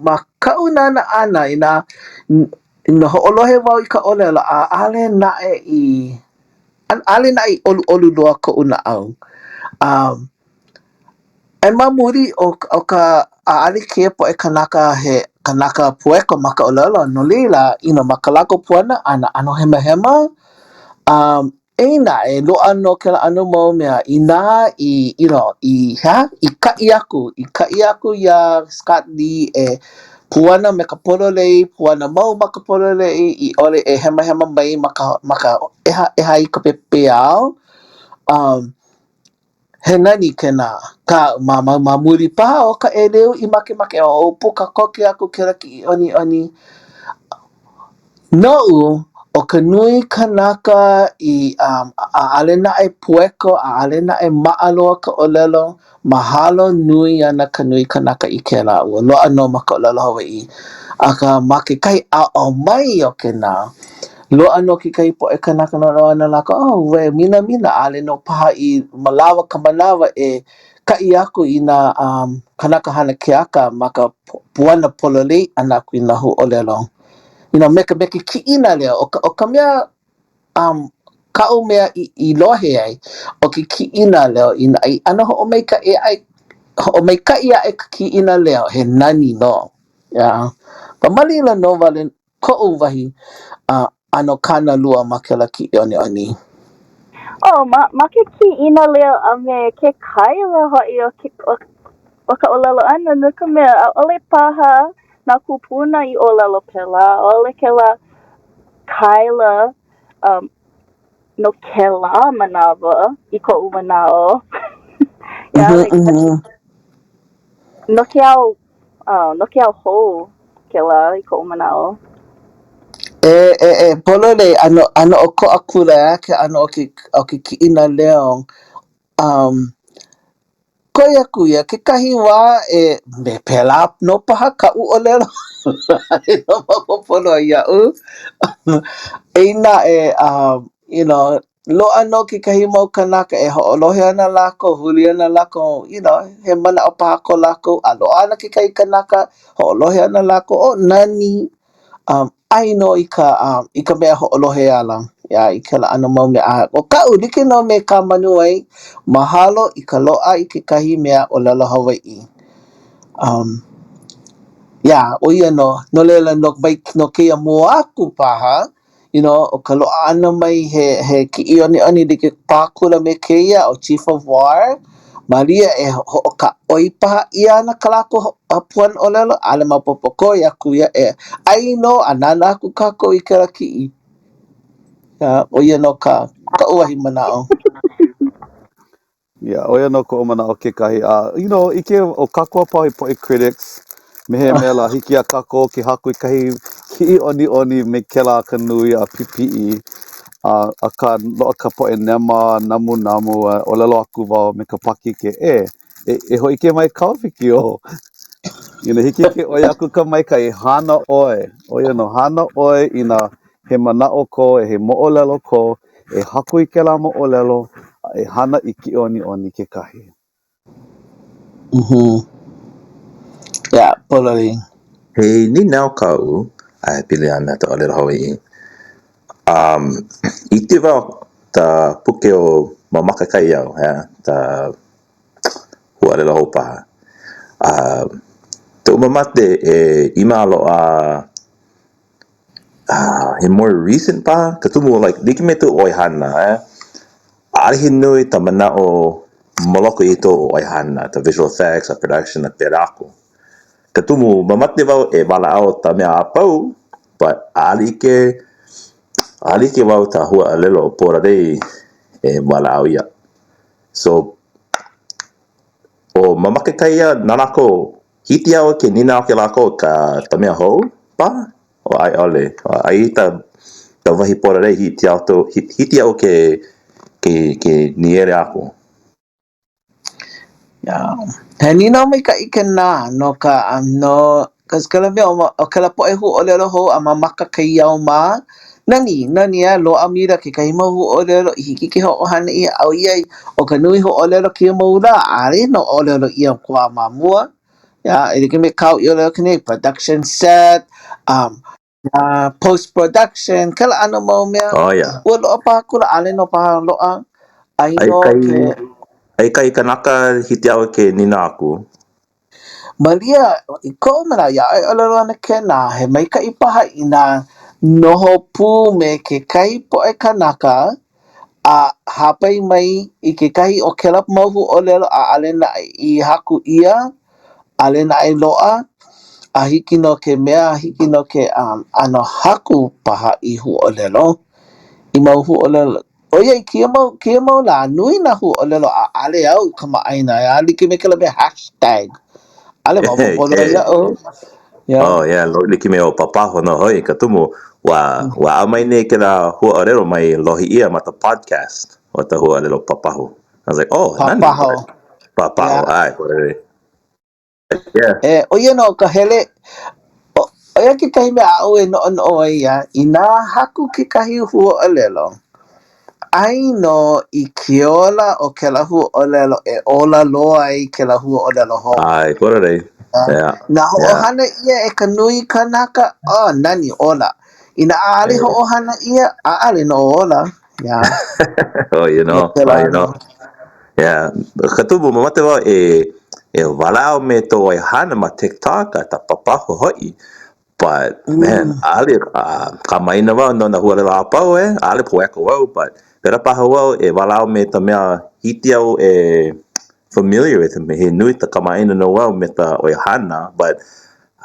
ma kaʻu nānā ʻana, inā inā hoʻolohe wau i ka ʻōlelo, a ʻaʻole naʻe i, ʻaʻole naʻe i ʻoluʻolu loa koʻu naʻau. Um, E ma muli o o ka ʻaʻale kēia poʻe kanaka he kanaka pueko ma ka ʻōlelo, no laila, you know, ma ka lākou puana ʻana, ʻano hemahema. Um, eia naʻe, loaʻa nō kēlā ʻano mau mea inā i, you know, i, he aha? I kaʻi aku, i kaʻi aku iā Scott Lee e puana me ka pololei, puana mau ma ka pololei i ʻole e hemahema mai ma ka ma ka ʻehaʻeha i ka pepeiao. Um, He nani kēnā, akā ma ma ma muli paha o ka ʻeleu i makemake e hoʻopuka koke aku kēlā kiʻiʻoniʻoni. Noʻu, ʻo ka nui kanaka i um, ʻaʻale naʻe pueko, ʻaʻale naʻe maʻa loa ka ʻōlelo, mahalo nui ana ka nui kanaka i kēlā. Ua loaʻa nō ma ka ʻōlelo Hawaiʻi. Akā, ma kekahi ʻaoʻao mai o kēnā, Loaʻa nō kekahi poʻe kanaka noʻonoʻo ana lākou, oh, ue, minamina, ʻaʻole nō paha i lawa ka manawa e kaʻi aku i nā um, kanaka hana keaka ma ka puana pololei ʻana aku i nā huaʻōlelo. You know, me ka, me ke kiʻina leo, ʻo ka, ʻo ka mea, um, kaʻu mea i, i lohe ai, ʻo ke kiʻina leo, inā i ʻano hoʻomaikaʻi aʻe, hoʻomaikaʻi aʻe ka kiʻina leo, he nani nō. Yeah. But ma laila nō wale koʻu wahi ʻano kānalua ma kēlā kiʻiʻoniʻoni. Oh, ma, ma ke kiʻina leo a me ke kaila hoʻi o ke, o, o ka ʻōlelo ʻana, no ka mea, ʻaʻole paha nā kūpuna i ʻōlelo pēlā, ʻaʻole kēlā kaila um, no kēlā manawa i koʻu manaʻo. Yeah, like, mm -hmm. no ke au Oh, no ke au hou kēlā i koʻu manaʻo. E, e, e, pololei, ʻano, ʻano ʻokoʻa kula ʻeā ke ʻano o ke, o ke kiʻina leo. Um, koi aku ia, kekahi wā e, me pēlā nō paha kaʻu ʻōlelo, ʻaʻole nō maopopo loa iaʻu. Eia naʻe, um, you know, Loaʻa nō kekahi mau kanaka e hoʻolohe ana lākou, huli ana lākou, you know, he manaʻo paha ko lākou, a loaʻa ana kekahi kanaka, hoʻolohe ana lākou, oh, nani, um, ʻai nō i ka, um, i ka mea hoʻolohe ala, yeah, i kēlā ʻano mau mea. A ʻo kaʻu, like nō me kā Manuwai, mahalo i ka loaʻa i kekahi mea ʻōlelo Hawaiʻi. Um, yeah, ʻo ia nō. No laila, no, mai, no kēia mua aku paha, You know, ʻo ka loaʻa ʻana mai he, he kiʻiʻoniʻoni like paha kula me kēia ʻo Chief of War, malia e hoʻokāʻoi paha ʻia ana ka lākou puana ʻōlelo, ʻaʻole maopopo koi aku ia e ʻai nō a nānā aku kākou i kēlā kiʻi. Yeah, ʻo ia nō ka, kaʻu wahi manaʻo. Yeah, ʻo ia nō koʻu manaʻo kekahi. A, you know, ʻike ʻo kākou a pau he poʻe critics, me he mea lā, hiki iā kākou ke haku i kahi kiʻiʻoniʻoni me kēlā ka nui a pipiʻi. A, akā, loaʻa ka poʻe nema, namunamu, a ʻōlelo aku wau me ka pākeke, e, e, e hōʻike mai kāu wikiō. Inā hiki ke ʻoi aku ka maikaʻi, hana ʻoe. ʻO ia nō, hana ʻoe inā he manaʻo kou, he moʻolelo kou, e haku i kēlā moʻolelo, a e hana i kiʻiʻoniʻoni kekahi. Mm-hmm. Yeah, pōloli. He nīnau kaʻu a e pili ana ta ʻōlelo Hawaiʻi. Um, ʻike wau ta puke o Mamaka Kaiau, yeah, ta huaʻōlelo hou paha. Uh, toʻu mamate e ʻima a loaʻa uh, he more recent paha ka tumu like like me tou ʻoihana eh? ʻAʻole he nui ta manaʻo ma loko i tou ʻoihana, ta visual effects, a production, a pēlā aku. Ka tumu, mamate wau e walaʻau ta mea a pau, but ʻaʻole ʻike, ʻaʻole ʻike wau ta huaʻōlelo pōlalei e walaʻau ia. So, ʻo Mamaka Kaiā na lākou, hiki iā ʻoe ke nīnau aku iā lākou ka ta mea hou paha? O a i ʻaʻole. Aia i ta ta wahi pōlalei hiki iā ʻoukou, hiki iaʻu ke ke ke nīele aku. Yeah. He nīnau maikaʻi kēnā no ka no cause kēlā mea o kēlā poʻe huaʻōlelo hou a Mamaka Kaiau mā, nani, nani a loaʻa maila kekahi mau huaʻōlelo i hiki ke hoʻohana ʻia ʻoiai ʻo ka nui huaʻōlelo kēia mau lā, ʻaʻole nō ʻōlelo ʻia kua ma mua. Yeah, e like me kāu i ʻōlelo aku nei, production set, um, uh, post production, kēlā ʻano mau mea. Oh, yeah. Ua loaʻa paha kula, ʻaʻole nō paha loaʻa. Ai Ai nō kai, ke... ai kai kanaka hiki iā ʻoe ke nīnau aku. Malia, i koʻu manaʻo, iā ʻoe e ʻōlelo ana kēnā, he maikaʻi paha inā noho pū me kekahi poʻe kanaka a hāpai mai i kekahi o kēlā mau huaʻōlelo ʻaʻole naʻe i haku ʻia, ʻaʻole naʻe loaʻa, a hiki nō ke mea, hiki nō ke um, ʻano haku paha i huaʻōlelo, i mau huaʻōlelo. ʻOiai kēia mau, kēia mau lā, nui nā huaʻōlelo ʻaʻole au i kamaʻāina, a like me kēlā mea hashtag. ʻAʻole maopopo loa iaʻu. Yeah. Oh, yeah, like me ʻo papaho nō hoʻi ka tumu. Ua, ua aʻo mai nei kēlā huaʻōlelo mai lohe ʻia ma ta podcast o ta huaʻōlelo papaho. I was like, oh, nani. Papaho. Papaho, Yeah. ʻae, whatever. Yeah. E, ʻo ia nō ka hele, ʻo ʻo ia kekahi mea aʻu e noʻonoʻo ai ia, inā haku kekahi huaʻōlelo, ai nō i ke ola o kēlā huaʻōlelo e ola loa ai kēlā huaʻōlelo hou. ʻAe, pololei. Yeah. Inā hoʻohana ʻia e ka nui kanaka, oh, nani, ola. Inā ʻaʻole hoʻohana ʻia, ʻaʻole nō ola. Yeah. Oh, you know, oh, you know. Yeah. Ka tumu, mamate wau e, e walaʻau me tou ʻoihana ma TikTok a ta papaho hoʻi. But, man, ʻaʻole, uh, kamaʻāina wau no nā huaʻōlelo a pau, eh? ʻAʻole poeko wau, but pēlā paha wau e walaʻau me ta mea hiki iaʻu e familiar with. He nui ta kamaʻāina nō wau me ta ʻoihana, but,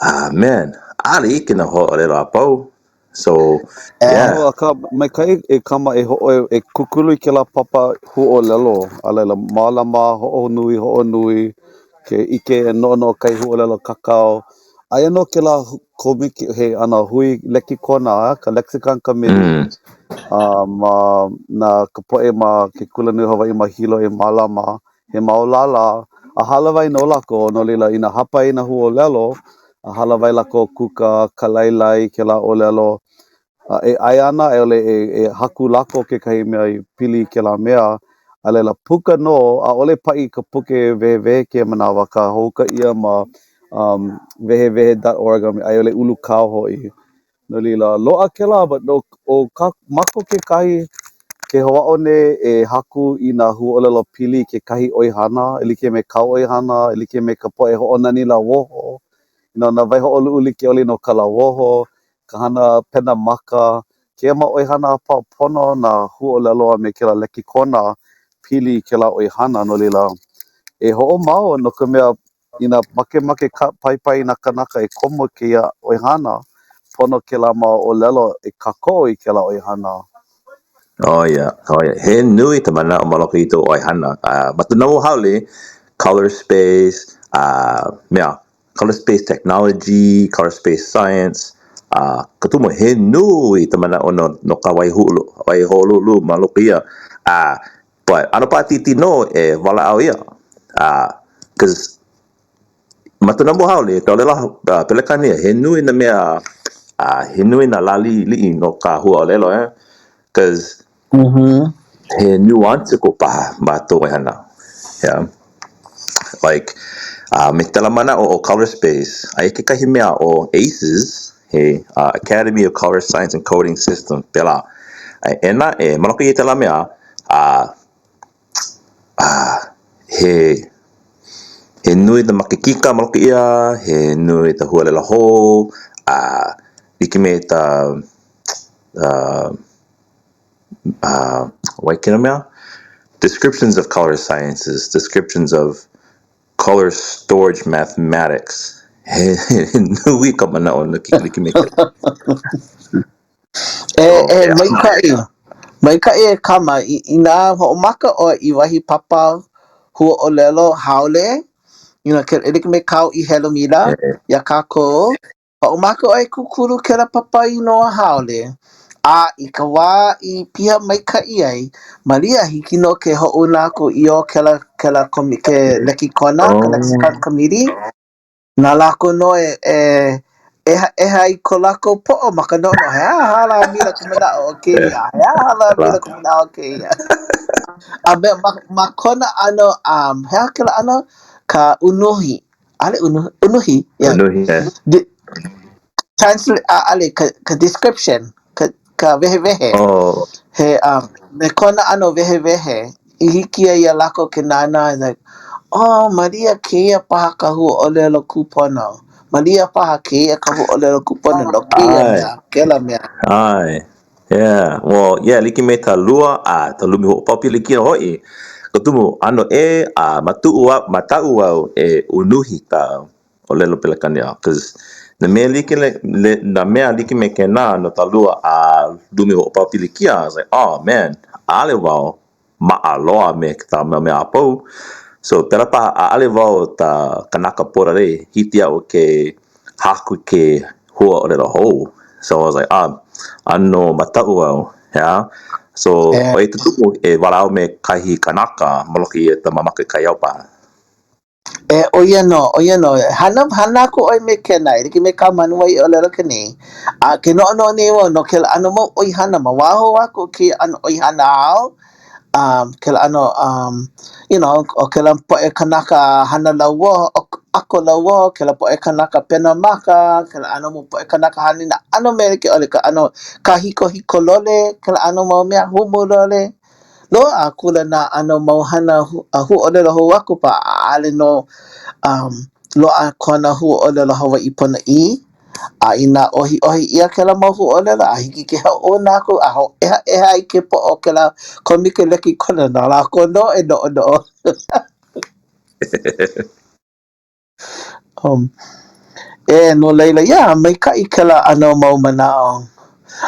ah, man, ʻaʻole ʻike nā huaʻōlelo a pau. So, yeah. Oh, akā, maikaʻi e kama e hoʻo, e kūkulu i kēlā papa huaʻōlelo, a laila, mālama, hoʻonui, hoʻonui, ke ʻike e noʻonoʻo kahi huaʻōlelo kākau. Aia nō kēlā kōmike, he ana hui lekikona, ka Lexicon Committee, mm. uh, ma na ka poʻe ma ke Kulanui o Hawaiʻi ma Hilo e mālama, he mau lālā, a hālāwai nō lākou, no laila, inā hāpai i nā huaʻōlelo, a hālāwai lākou kūkā, kālailai kēlā ʻōlelo, a e ʻae ana a i ʻole e, e haku lako kekahi mea i pili i kēlā mea, a laila puka nō, ʻaʻole paʻi ka puke wehewehe kēia manawa, akā hoʻouka ʻia ma um, wehewehe dot org a i ʻole Ulukau hoʻi. No laila, loaʻa kēlā, but no, ʻo kā mākou kekahi ke hoʻāʻo nei e haku i nā huaʻōlelo pili i kekahi ʻoihana, e like me kāu ʻoihana, e like me ka poʻe hoʻonani lauoho, you know, nā waihoʻoluʻu like ʻole no ka lauoho, ka hana pena maka, kēia mau ʻoihana a pau pono nā huaʻōlelo a me kēlā lekikona pili i kēlā ʻoihana, no laila, e hoʻomau no ka mea, inā makemake ka paipai i nā kānaka e komo i kēia ʻoihana, pono kēlā mau ʻōlelo e kākoʻo i kēlā ʻoihana. Oh yeah, oh yeah. He nui ka manaʻo ma loko i tou ʻoihana. Uh, ma ka noho haole, color space, uh, mea, Color Space Technology, Color Space Science. A ka tumu, he nui ka manaʻo no, no ka waihoʻolu, waihoʻoluʻu ma loko ia. A, but ʻano paʻakikī nō e walaʻau ia. A, cause ma ka nomo haole, ka ʻōlelo Pelekānia, he nui nā mea, a he nui nā lālī liʻi no ka huaʻōlelo, eh? Cause he nuancical paha ma tou hana. Yeah. Like, uh, me kēlā manaʻo o Color Space, aia kekahi mea ʻo ACES, he uh, Academy of Color Science and Coding System, pēlā. E naʻe, ma loko ia kēlā mea, uh, uh, he, he nui ka makekika ma loko ia, he nui ka huaʻōlelo hou, a uh, like me ka uh, uh, wai kēnā mea? Descriptions of color sciences, descriptions of color storage mathematics. He, he nui ka manaʻo no ke like me kēlā. E, e, maikaʻi. Maikaʻi e Kama, i, inā hoʻomaka ʻoe i wahi papa huaʻōlelo haole, you know, ke, e like me kāu i helu mila iā kākou, Hoʻomaka ʻoe e kūkulu kēlā papa inoa haole, a i ka wā i piha maikaʻi ai, malia hiki nō ke hoʻouna aku i o kēlā kēlā komi ke lekikona, ka lexicon committee, na lākou nō e e ʻehaʻeha i ko lākou poʻo ma ka noʻonoʻo, he aha lā mila ka manaʻo o kēia? He aha lā mila ka manaʻo o kēia? A me ma ma kona ʻano, um, he aha kēlā ʻano? Ka unuhi. ʻAʻole unuhi, unuhi, yeah. Unuhi, yeah. Di translate, ʻaʻole, ka, ka description, ka, ka wehewehe. Oh. He, um, me kona ʻano wehewehe, i hiki ai iā lākou ke nānā, like, oh, malia kēia paha ka huaʻōlelo kūpono. Malia paha kēia ka huaʻōlelo kūpono no kēia mea, kēlā mea. ʻAe. Yeah, well, yeah, like me ka lua a ka lumi hoʻopau pilikia hoʻi, ka tumu ʻano ʻē a matuʻu au, mataʻu au e unuhi ka ʻōlelo Pelekania, cause nā mea like le, le, nā mea like me kēnā no ka lua a lumi hoʻopau pilikia, I was like, oh man, ʻaʻole wau maʻa loa me ka mau mea a pau. So, pēlā paha, ʻaʻole wau ka kanaka pololei, hiki iaʻu ke haku ke huaʻōlelo hou. So, I was like, ah, ʻano mataʻu au, yeah? So, ʻo ia ke kumu e walaʻau me kahi kanaka ma loko ia ka mamake kaiao paha. E, ʻo ia nō, ʻo ia nō. Hana, hana aku ʻoe me kēnā, e like me kā Manuwai i ʻōlelo aku nei. A ke noʻonoʻo nei wau no kēlā ʻano mau ʻoihana ma waho aku o kēia ʻano ʻoihana ao, um, kēlā ʻano, um, you know, o kēlā poʻe kanaka hana lauoho, ʻako lauoho, kēlā poʻe kanaka pena maka, kēlā ʻano mau poʻe kanaka hana i nā ʻano mea like ʻole, ka ʻano kāhikohiko lole, kēlā ʻano mau mea humu lole. Loaʻa akula nā ʻano mau hana a huaʻōlelo hou aku paha, ʻaʻole nō um, loaʻa kona huaʻōlelo Hawaiʻi ponoʻī. A inā ʻohiʻohi ʻia kēlā mau huaʻōlelo, a hiki ke hoʻouna aku a hōʻehaʻeha i ke poʻo o kēlā kōmike lekikona, na lākou nō e noʻonoʻo. Um, e, no laila, yeah, maikaʻi kēlā ʻano mau manaʻo.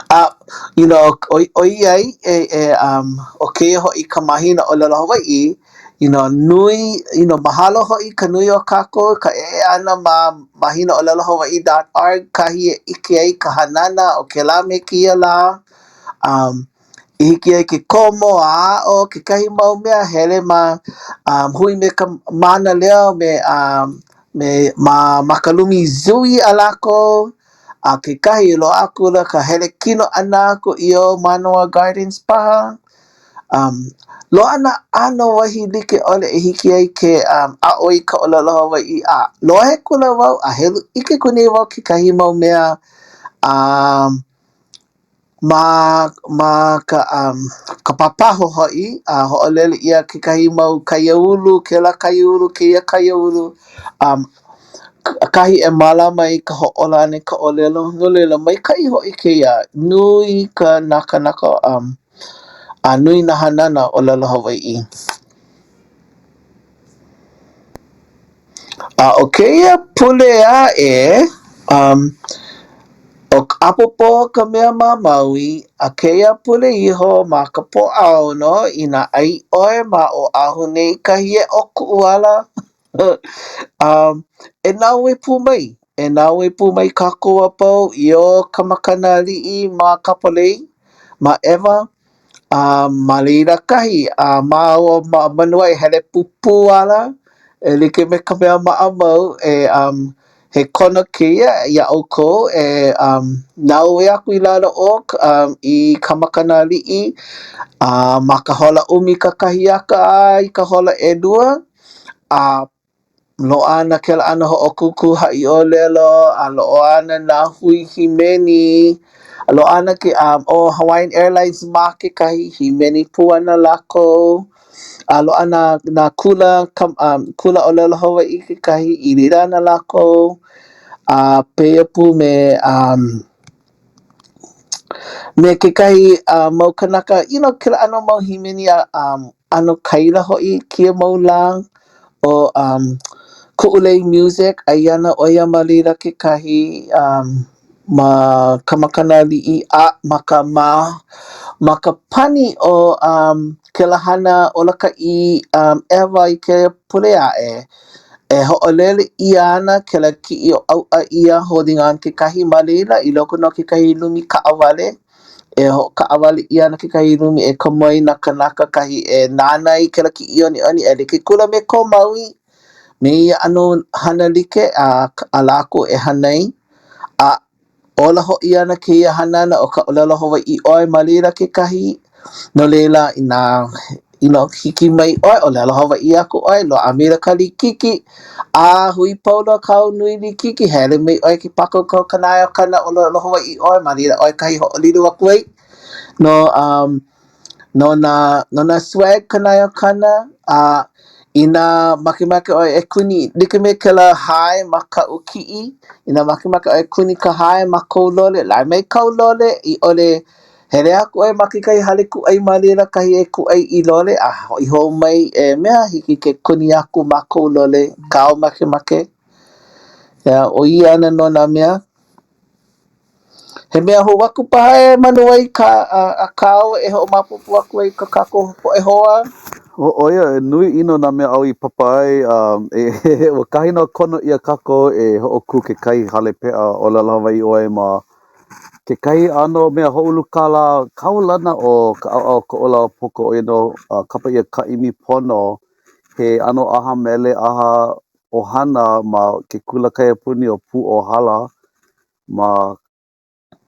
A, you know, ʻoiai, e, e, um, ʻo kēia hoʻi ka mahina ʻōlelo Hawaiʻi, you know, nui, you know, mahalo hoʻi ka nui o kākou ka ʻeʻe ʻana ma mahinaʻōlelohawaiʻi dot org kahi e ʻike ai ka hanana o kēlā me kēia lā. Um, i hiki ai ke komo a aʻo kekahi mau mea hele ma um, hui me ka mānaleo me, um, me ma, ma ka lumi zui a lākou a kekahi loaʻa akula ka hele kino ʻana aku i o Mānoa Gardens paha. Um, loaʻa nā ʻano wahi like ʻole e hiki ai ke um, aʻo i ka ʻōlelo Hawaiʻi a lohe akula wau a helu ʻike aku nei wau kekahi mau mea um, Ma ma ka um ka pāpaho hoʻi, a hoʻolele ʻia kekahi mau kaiāulu, kēlā kaiāulu, kēia kaiāulu, um, kahi e mālama i ka hoʻōla ʻana i ka ʻōlelo. No laila, maikaʻi hoʻi kēia. Nui ka nā kānaka um, a nui nā hanana ʻōlelo Hawaiʻi. A ʻo kēia pule aʻe, um, ʻo ka ʻapōpō ka mea ma Maui, a kēia pule iho ma ka Pōʻaono, inā ʻai ʻoe ma Oʻahu nei kahi e ʻo kuʻu ala, um, e naue pū mai. e naue pū mai kākou a pau i o ka Makana Aliʻi ma Kapolei, ma ʻEwa, a ma laila kahi a māua ma Manuai hele pupū ala e like me ka mea maʻamau e um he kono kēia iā ʻoukou e um naue aku i lalo o um i ka Makana Aliʻi a ma ka hola ʻumi kakahiaka a i ka hola ʻelua a Loaʻa ana kēlā ʻano hoʻokūkū haʻiʻōlelo, a loaʻa ana nā hui hīmeni, a loaʻa ana ke um ʻo Hawaiian Airlines ma kekahi, hīmeni pū ana lākou, a loaʻa nā nā kula kam um kula ʻōlelo Hawaiʻi kekahi, i laila ana lākou, a pēia pū me um me kekahi uh mau kanaka, you know, kēlā ʻano mau hīmeni a um ʻano kaila hoʻi kēia mau lā ʻo um Kuʻulei Music, aia ana ʻo ia ma laila kekahi um ma ka Makana Aliʻi a ma ka ma ma ka pani o um kēlā hana Ola Ka ʻĪ um ʻEwa i kēia pule aʻe. E hoʻolele ʻia ana kēlā kiʻi o ʻAuʻa ʻia Holding On kekahi ma laila i loko nō o kekahi lumi kaʻawale. E hoʻokaʻawale ʻia ana kekahi lumi e komo ai nā kanaka kahi e nānā i kēlā kiʻiʻoniʻoni e like kula me ko Maui me ia ʻano hana like a a lākou e hana ai. A ola hoʻi ana kēia hanana ʻo ka ʻōlelo Hawaiʻi ʻoe ma laila kekahi. No laila, inā you know, hiki mai ʻoe, ʻōlelo Hawaiʻi aku ʻoe, loaʻa maila ka likiki. A hui pau loa kāu nui likiki, hele mai ʻoe ke pākaukau ka nae o kana ʻōlelo Hawaiʻi ʻoe, ma laila ʻoe kahi hoʻolilo aku ai no um no nā no nā swag kanaeokana, a inā makemake ʻoe e kuni like me kēlā hae ma kaʻu kiʻi, inā makemake ʻoe e kuni ka hae ma kou lole, lawe mai kāu lole i ʻole hele aku ʻoe ma kekahi hale kūʻai ma laila kahi e kūʻai i lole a hoʻi hou mai e mea hiki ke kuni aku ma kou lole kāu makemake. Yeah, ʻo ia ana nō nā mea. He mea hou aku paha e Manuai ka a, a kāu e hoʻomaopopo aku ai i ko kākou poʻe hoa? ʻO ia, nui ʻino nā mea āu i papa ai, a e, ua kahi nō kono ʻia kākou e hoʻokū kekahi hale peʻa ʻōlelo Hawaiʻi ʻoe ma kekahi ʻano mea hoʻoulu kālā kaulana o ka ʻaoʻao Koʻolaupoko, ʻo ia nō, kapa ʻia Ka ʻImi Pono, he ʻano ʻaha mele, ʻaha ʻohana ma ke kula kaiapuni ʻo Pūʻōhala. Ma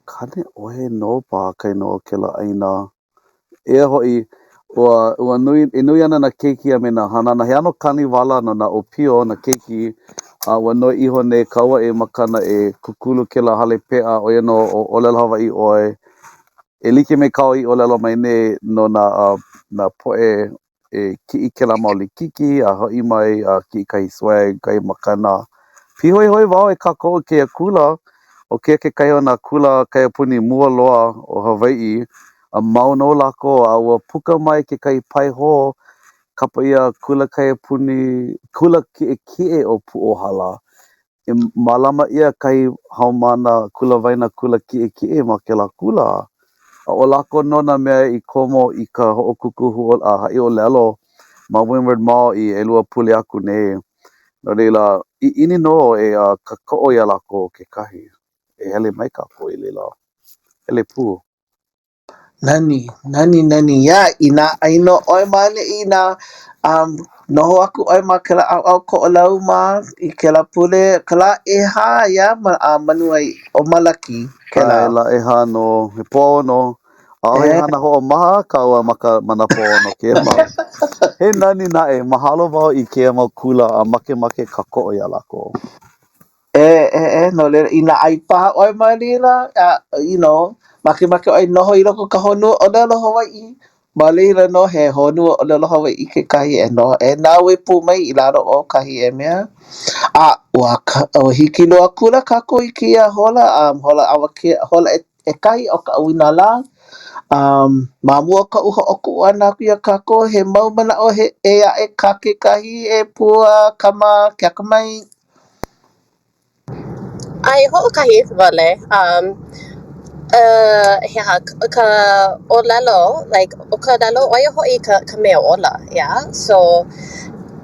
Kaneʻohe nō paha kainō kēlā ʻāina. Eia hoʻi, ua, ua nui, e nui ana nā keiki a me nā hanana. He ʻano kaniwala no nā ʻōpio, nā keiki, a ua noi iho nei kāua e Makana e kūkulu kēlā hale peʻa, ʻo ia nō ʻo ʻōlelo Hawaiʻi ʻoe. E like me kāu i ʻōlelo mai nei no nā, nā poʻe e kiʻi kēlā mau likiki a hoʻi mai a kiʻi kahi swag, kahi makana. Pīhoihoi wau e kākoʻo i kēia kula, ʻo kēia kekahi o nā kula kaiapuni mua loa o Hawaiʻi, a mau nō lākou a ua puka mai kekahi pae hou, kapa ʻia Kula Kaiapuni, Kula Kiʻekiʻe o Pūʻōhala. E mālama ʻia kahi haumāna kula waena kula kiʻekiʻe ma kēlā kula, a ʻo lākou nō nā mea i komo i ka hoʻokūkū a haʻiʻōlelo ma Windward Mall i ʻelua pule aku nei. No laila, ʻiʻini nō e kākoʻo iā lākou kekahi. E hele mai kākou i laila. Hele pū. Nani, nani, nani, yeah, inā ʻai nō ʻoe ma ʻaneʻi, inā um, noho aku ʻoe ma kēlā ʻaoʻao Koʻolau ma i kēlā pule, ka lā ʻehā, yeah, ma, a Manuai, ʻo Malaki kēlā. ʻAe, lā ʻehā nō, he Pōʻaono. ʻAʻohe Eh. hana hoʻomaha kāua ma ka ma nā Pōʻaono kēia mau. He nani naʻe, mahalo wau i kēia mau kula a makemake kākoʻo iā lākou. E, e, e, no laila, inā ʻai paha ʻoe ma laila, a, you know, makemake ʻoe noho i loko o ka honua ʻōlelo Hawaiʻi, ma laila nō he honua ʻōlelo Hawaiʻi kekahi e noho, e naue pū mai i lalo o kahi e mea. A ua, ua hiki loa akula kākou i kēia hola, um, hola awakea, hola ʻekahi o ka ʻauinalā. Um, ma mua o kaʻu hoʻokuʻu ʻana aku iā kākou, he mau manaʻo he ʻē aʻe kā kekahi e Pua, Kama, Keakamai. ʻAe, hoʻokahi wale. Um, uh, he aha ka ʻōlelo, like, ʻo ka ʻōlelo, ʻo ia hoʻi ka, ka mea ola, yeah? So,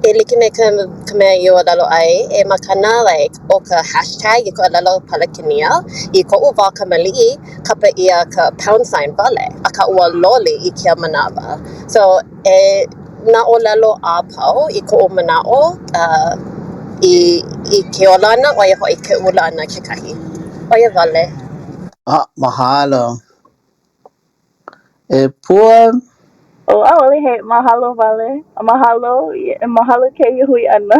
E like me ka ka mea i ʻōlelo ai, e makana like ʻo ka hashtag i ka ʻōlelo Palekenia. I koʻu wā kamaliʻi, kapa ʻia ka pound sign wale, akā ua loli i kēia manawa. So, e nā ʻōlelo a pau i koʻu manaʻo uh i i ke ola ana ʻo ia hoʻi ke ʻula ana kekahi. ʻO ia wale. Ah, mahalo. E Pua. Oh, ʻaʻole he mahalo wale. Mahalo, mahalo kēia hui ʻana.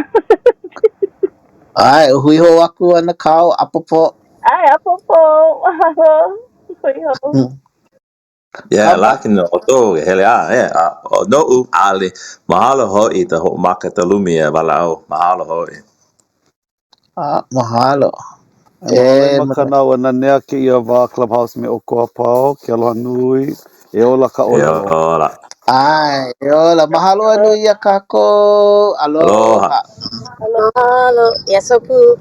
ʻAe, hui hou aku ana kāua ʻapōpō. ʻAe, ʻapōpō, mahalo. Hui hou. Hmm. Yeah, like no ʻoukou e hele a, yeah, a ʻo noʻu, ʻaʻole. Mahalo hoʻi i ka hoʻomaka ka lumi e walaʻau. Mahalo hoʻi. Ah, mahalo. E mahalo e Makana, ua nanea kēia wā Clubhouse me ʻoukou a pau. Ke aloha nui. E ola ka E ʻōlelo. ola. ʻAe, e ola. Mahalo a nui iā kākou. Aloha. Aloha. Mahalo. Yes, so pū.